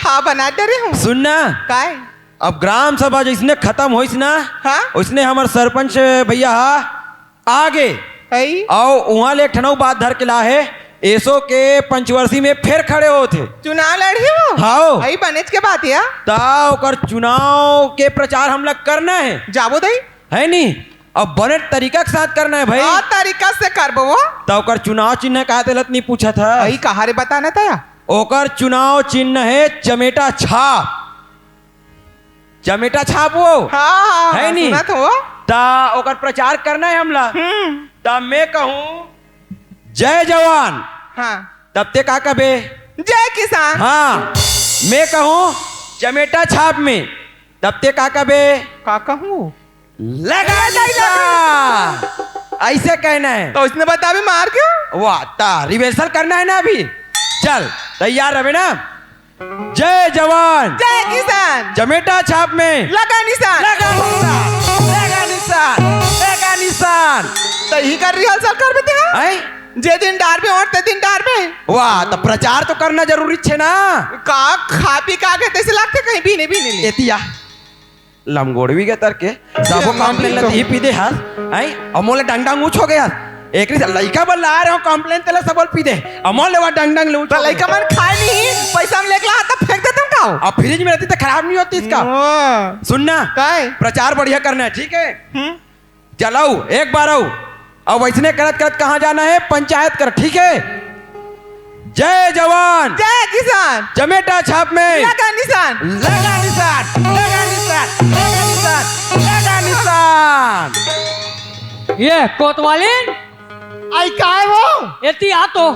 हाँ, बना दे रही हूँ। सुन ना। काय? अब ग्राम सभा जैसने खतम होइस ना, हाँ? वैसने हमर सरपंच भैया हा आगे। हई? अउ उहाँ ले एक ठन अउ बात धर के ला हे, एसो के पंचवर्षी में फेर खड़े होत हे। चुनाव लड़ही वो? हाओ। हई बनेच के बात हे। ता ओकर चुनाव के प्रचार हमला करना हे। जाबो दई? है नी? अब बने तरीका के साथ करना हे भाई। का तरीका से करबो वो? ता ओकर चुनाव चिन्ह का हे तेला त नी पूछत हस। हई कहाँ रे बताना तया? ओकर चुनाव चिन्ह हे चमेटा छाप। चमेटा छाप वो। हाँ, हाँ, है हाँ, नी? सुनत हो। ता ओकर प्रचार करना हे हमला। हम्म। ता मैं कहूँ, "जय जवान।" हाँ। तब ते का कबे? "जय किसान।" हाँ। मैं कहूँ, "चमेटा छाप में।" तब ते का कबे? का कहूँ? "लगा निशान।" ऐसे कहना हे। तो उसने बताबे मार के? वाह, ता rehearsal करना हे ना अभी। चल, तैयार रहे ना? जय जवान। जय किसान। चमेटा छाप में। लगा निशान। लगा निशान। लगा निशान। लगा निशान। तो ही कर rehearsal करबे ते, हाँ? हैं? जे दिन डारबे वोट ते दिन डारबे। वाह, तो प्रचार तो करना जरूरी छे ना। का खा पी के आगे तैसे लगथे कहीं बीने बीने ले। एतिया। लमगोड़वी के तर के, सबो complain ला तिही पी दे हस, हैं? अउ मोला डंग डंग ऊँच हो गे हस। एकरी से लइका बर ला रहे हो complain, तेला सबो ल पी दे। अउ मोला लेवा डंग डंग ले ऊँच तो हो गे। लइका मन खाए नहीं, पैसा में लेके ला, तब फेंक देते हम खाओ। अब fridge में रहती तो खराब नहीं होती इसका। हाँ। सुन ना, काय? प्रचार बढ़िया करना है, ठीक है? हम्म। चल अउ, एक बार अउ। अउ वइसने करत करत कहाँ जाना हे? पंचायत कर, ठीक हे? जय जवान। जय किसान। चमेटा छाप में। लगा निशान। लगा निशान, लगा निशान, लगा निशान, लगा निशान। ये कोतवालिन। आई काय वो? एती आ तो।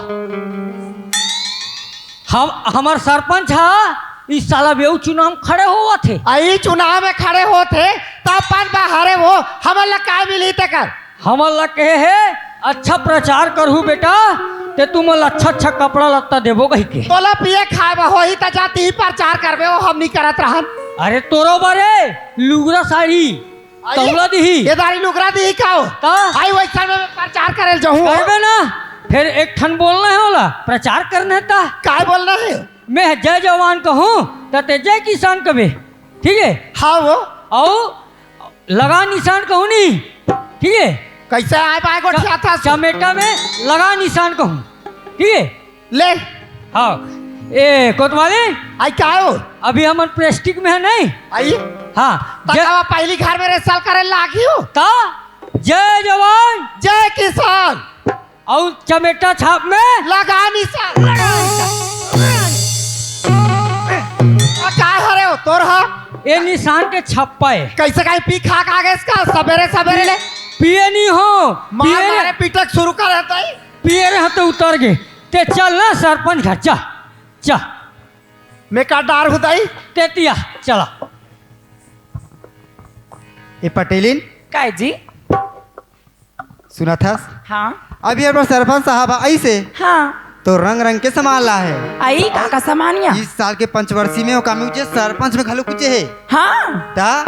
हम, हमर सरपंच ह, ई साला बेऊ चुनाव में खड़े होवत हे। आई चुनाव में खड़े होत हे, त अपन बाहरे वो, हमन ला काय मिली तेकर? हमन ला कहे हे, अच्छा प्रचार करहू बेटा, ते तुमन ला अच्छा अच्छा कपड़ा लत्ता देबो कहिके। तोला पिए खाए बर होही त जाति ही प्रचार करबे, वो हम नी करत रहन। अरे तोरो बरे लुगरा साड़ी, आई? तौला दिही। ये दारी लुगरा दिही का हो? का? आई वइसन में प्रचार करे जाहूँ। करबे ना, फेर एक ठन बोलना हे ओला, प्रचार करना हे त। काय बोलना हे? मैं जय जवान कहूँ, त ते जय किसान कबे, ठीक हे? हाँ वो। अउ लगा निशान कहूँ नहीं, ठीक हे? कइसे आय पाय गोठियाथस? चमेटा में लगा निशान कहूँ, ठीक हे? ले। हाँ। ए, कोतवाली। आई का हो? अभी हमन प्रेस्टिक में हे नहीं? आई? हाँ। त जय का पहली घर में रेसल करे लागी हो? का? जय जवान। जय किसान। अउ चमेटा छाप में। लगा निशान। लगा निशान। आ, का हरे हो तोर हा? ए निशान के छप्पा हे। कइसे कहीं पी खा के आ गेस का सबेरे सबेरे ले? पिए नहीं हो। मार पिए मारे नहीं। पीटक शुरू कर रहता है। पिए रहे तो उतर गे। ते चल ना सरपंच घर, चल, चल। मैं का डार हूँ दाई? तेतिया, चला। ए पटेलिन। काय जी? सुनत हस? हाँ। अभी हमर सरपंच साहब ह, अइसे हाँ। तो रंग रंग के सामान ला हे। आई का का सामान या? इस साल के पंचवर्षी में ओका में उचे सरपंच में घलो कुचे हे। हाँ। ता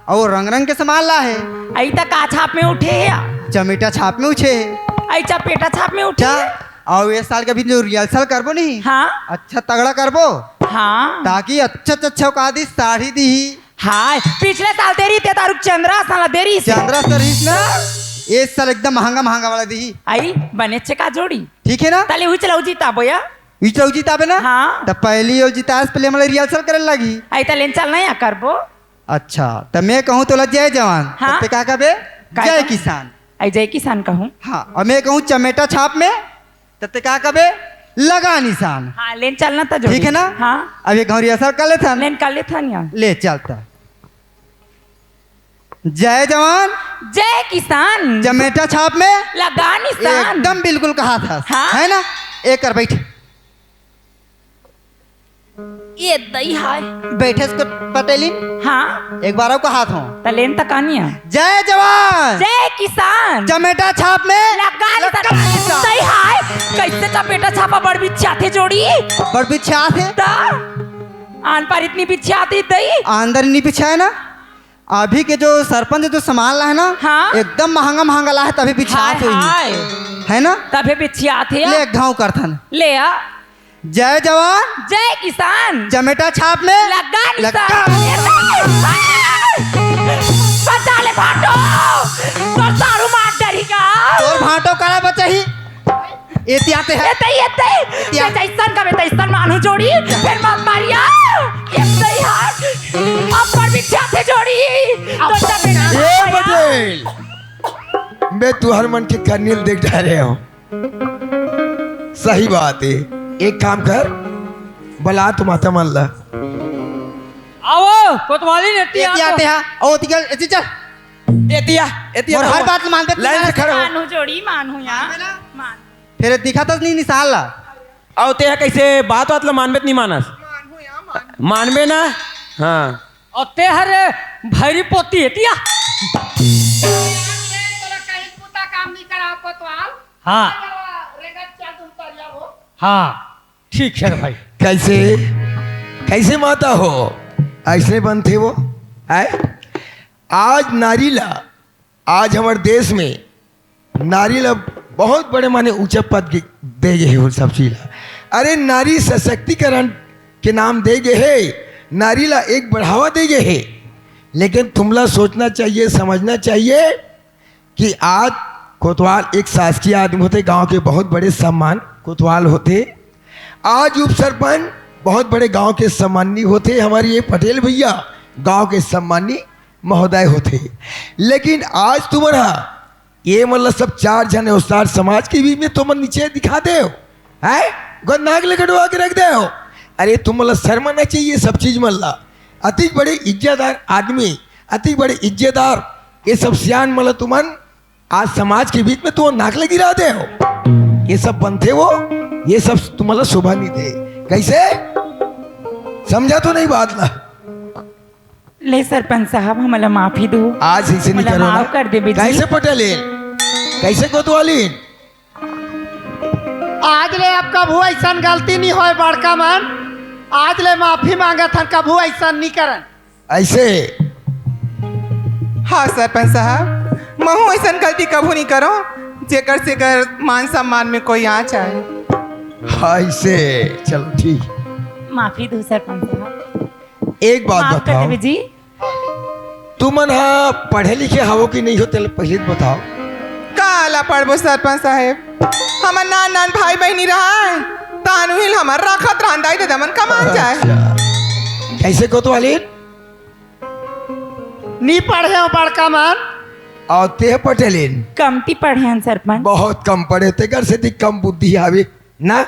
अउ रंग रंग के सामान ला हे। आई त का छाप में उठे हे या? चमेटा छाप में उठे हे। आई चपेटा छाप में उठे ता हे? अउ इस साल के अभी जो रिहर्सल करबो नहीं, हाँ। अच्छा तगड़ा करबो। हाँ। ताकि अच्छा अच्छा चौका दी, साड़ी दी। हाँ, पिछले साल देरी ते तारुक चंद्रा साला देरी से। चंद्रा से रहीस ना, इस साल एकदम महंगा महंगा वाला दी। आई, बने अच्छे का जोड़ी। ठीक है ना? तले हुई चलाऊ जीता बोया। हुई चलाऊ जीता बे ना? हाँ। त पहली ओल जीता, पहले हमला रिहर्सल करे लगी। आई, तले चल ना या करबो। अच्छा, त मैं कहूँ तोला जय जवान, हाँ। त ते का कहबे? का जय कहूँ? किसान। आई, जय किसान कहूँ। हाँ, अउ मैं कहूँ चमेटा छाप में, त ते का कबे? लगा निशान। हाँ, लेन चलना त जरूरी। ठीक है ना? हाँ। अब ये घौरी असर कर लेथन। लेन कर लेथन या। ले चलता। जय जवान। जय किसान। चमेटा छाप में। लगा निशान। एकदम बिल्कुल कहा था। हाँ। है ना? एक कर बैठ। ये दई हाय। बैठे से पटेलिन। हाँ। एक बार अउ कहात हूँ। तलेन तकानिया। जय जवान। जय किसान। चमेटा छाप में। लगा ले लगा तकानिया। ले। दई हाय। कैसे चपेटा छापा बड़ बिछाथे जोड़ी। बड़ बिछाथे। ता। आन पार इतनी बिछाती दई। अंदर नहीं बिछाए ना। अभी के जो सरपंच जो सामान ला है ना, हाँ। एकदम महंगा महंगा ला है, तभी बिछात हाय, होही। हाय। है ना? तभी बिछात है। ले एक घाव करथन। ले आ। जय जवान। जय किसान। चमेटा छाप में। लगा निशान। लगा। बचा ले भाटो। तोर दारू मार डरी का। तोर भाटो करा बचाही। एती आते हैं। एते, एते। एती ये आते। जैसन का मैं तैसन मानू जोड़ी। फिर मत मारिया। एते ही हाथ। अब पर भी जाते जोड़ी। तो जब ए पटेल, मैं तुहर मन के करनील देख डारे हूँ। सही बात है। एक काम कर, बला तो माता मन ला। आओ, कोतवाली ने एती एती आते हैं। ओ, एती चल, एती चल। एतिया, एतिया और तो हर बात मानबे लाइन से खड़े हो। मानू जोड़ी, मानू या। मानबे ना? मान। फिर दिखा तो नहीं निशान ला। अउ ते ह कइसे बात बात ला मानबे त नहीं मानस? मानबे ना? हाँ। अउ ते हर भैरी पोती एतिया। तोला कहीं कुत्ता काम नहीं करा कोतवाल। हाँ। रेगत चल तुम तरिया हो। हाँ, ठीक है भाई। कैसे, कैसे माता हो? ऐसे बनते वो? आय? आज नारी ला, आज हमर देश में नारी ला बहुत बड़े माने ऊंचा पद के दे गए हो सब चीज ला। अरे नारी सशक्तिकरण के नाम दे गए है, नारी ला एक बढ़ावा दे गए है। लेकिन तुमला सोचना चाहिए, समझना चाहिए कि आज कोतवाल एक शासकीय आदमी होते, गांव के बहुत बड़े सम्मान कोतवाल होते, आज उप सरपंच बहुत बड़े गांव के सम्मानी होते, हमारी ये पटेल भैया गांव के सम्मानी महोदय होथे। लेकिन आज तुमन ह ये मन ल सब चार झन अउ चार समाज के बीच में तुमन नीचे दिखा देव, हैं? गो नाक ले कटवा के रख देव। अरे तुमन ल शर्म आना चाहिए सब चीज मन ल। अतिक बड़े इज्जतदार आदमी, अतिक बड़े इज्जतदार ये सब सियान मन ल तुमन आज समाज के बीच में तुमन नाक ले गिरा देव। ये सब बनथे वो, ये सब तुमन ल शोभा नहीं दे। कैसे समझा तो नहीं बात ला? ले सरपंच साहब, हमला माफी दो। आज ऐसे नहीं मोला करो ना। माफ कर देबे जी। कैसे पटेलिन? कैसे कोतवालिन? आज ले अब कभू ऐसन गलती नहीं होय बड़का मन। आज ले माफी मांगत हन, कभू ऐसन नहीं करन। ऐसे? हाँ सरपंच साहब, महू ऐसन गलती कभू नहीं करो, जेकर से कर मान सम्मान में कोई आँच आए। हाँ, ऐसे। चलो ठीक। माफी दो सरपंच साहब। एक बात माफ कर बताओ। देबे जी। तुमन ह पढ़े लिखे हवो कि नहीं हो, तेला पहले बताओ। का ला पढ़बो सरपंच साहेब, हमर नान नान भाई बहिनी रहय, तानु हिल हमर राखत रहन, दाई ददा मन कमान जाय। अच्छा। कैसे कोतवालिन? नी पढ़े हो बड़का मन। अउ तेह पटेलिन? कमती पढ़े हन सरपंच। बहुत कम पढ़े, तेकर सेती कम बुद्धि हावे ना,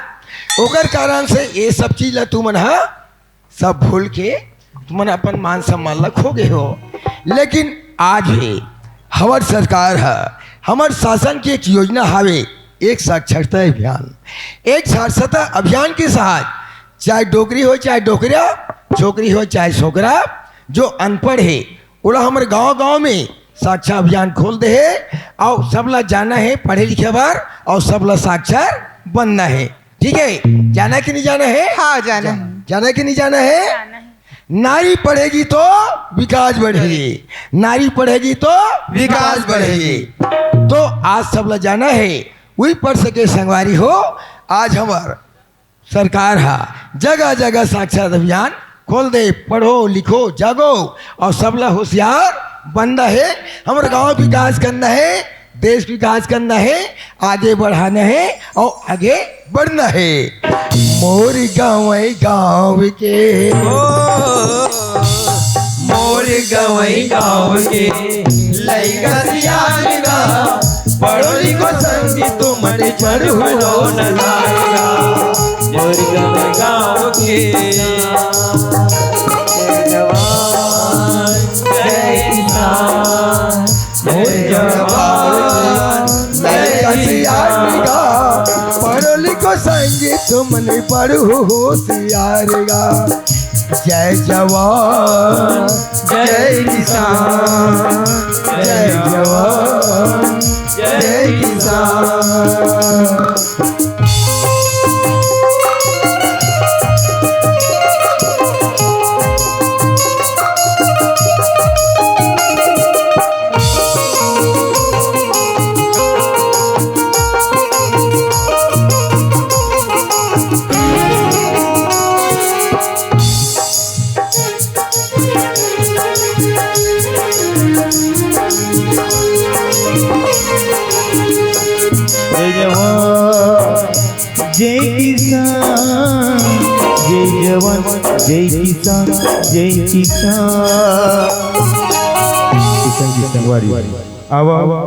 ओकर कारण से ये सब चीज ला तुमन ह सब भूल के तुमन अपन मान सम्मान ला खो गे हो। लेकिन आज भी हमर सरकार ह, हमर शासन के एक योजना हावे, एक साक्षरता अभियान। एक साक्षरता अभियान के साथ चाहे डोकरी हो, चाहे डोकरा, छोकरी हो, चाहे छोकरा, जो अनपढ़ हे, ओला हमर गांव-गांव में साक्षरता अभियान खोल दे हे, अउ सबला जाना हे पढ़े लिखे बर, अउ सबला साक्षर बनना हे। ठीक है, जाना कि नहीं जाना है? हाँ, जाना है। जाना कि नहीं जाना है? जाना है। नारी पढ़ेगी तो विकास बढ़ेगी, नारी पढ़ेगी तो विकास बढ़ेगी। तो आज सब ला जाना है, वही पढ़ सके संगवारी हो। आज हमार सरकार हा जगह जगह साक्षरता अभियान खोल दे, पढ़ो लिखो जागो और सबला होशियार बनना है। हमारे गांव विकास करना है, देश विकास करना है, आगे बढ़ाना है और आगे बढ़ना है। मोर गाँव गाँव के, ओ, मोर गाँव गाँव के लइका सियान गा, पढ़ो लिखो संगी तुमन पढ़ो न लागा। मोर गाँव गाँव के जवान जय किसान। मोर जवान, जय सियान गा, पढ़ो लिखो संगी तुमन पढ़ो होशियार गा। जय जवान, जय किसान, जय जवान, जय किसान। जय जवान, जय किसान, जय जवान, जय किसान, जय किसान। किसान जी संगवारी, आवा, आवा।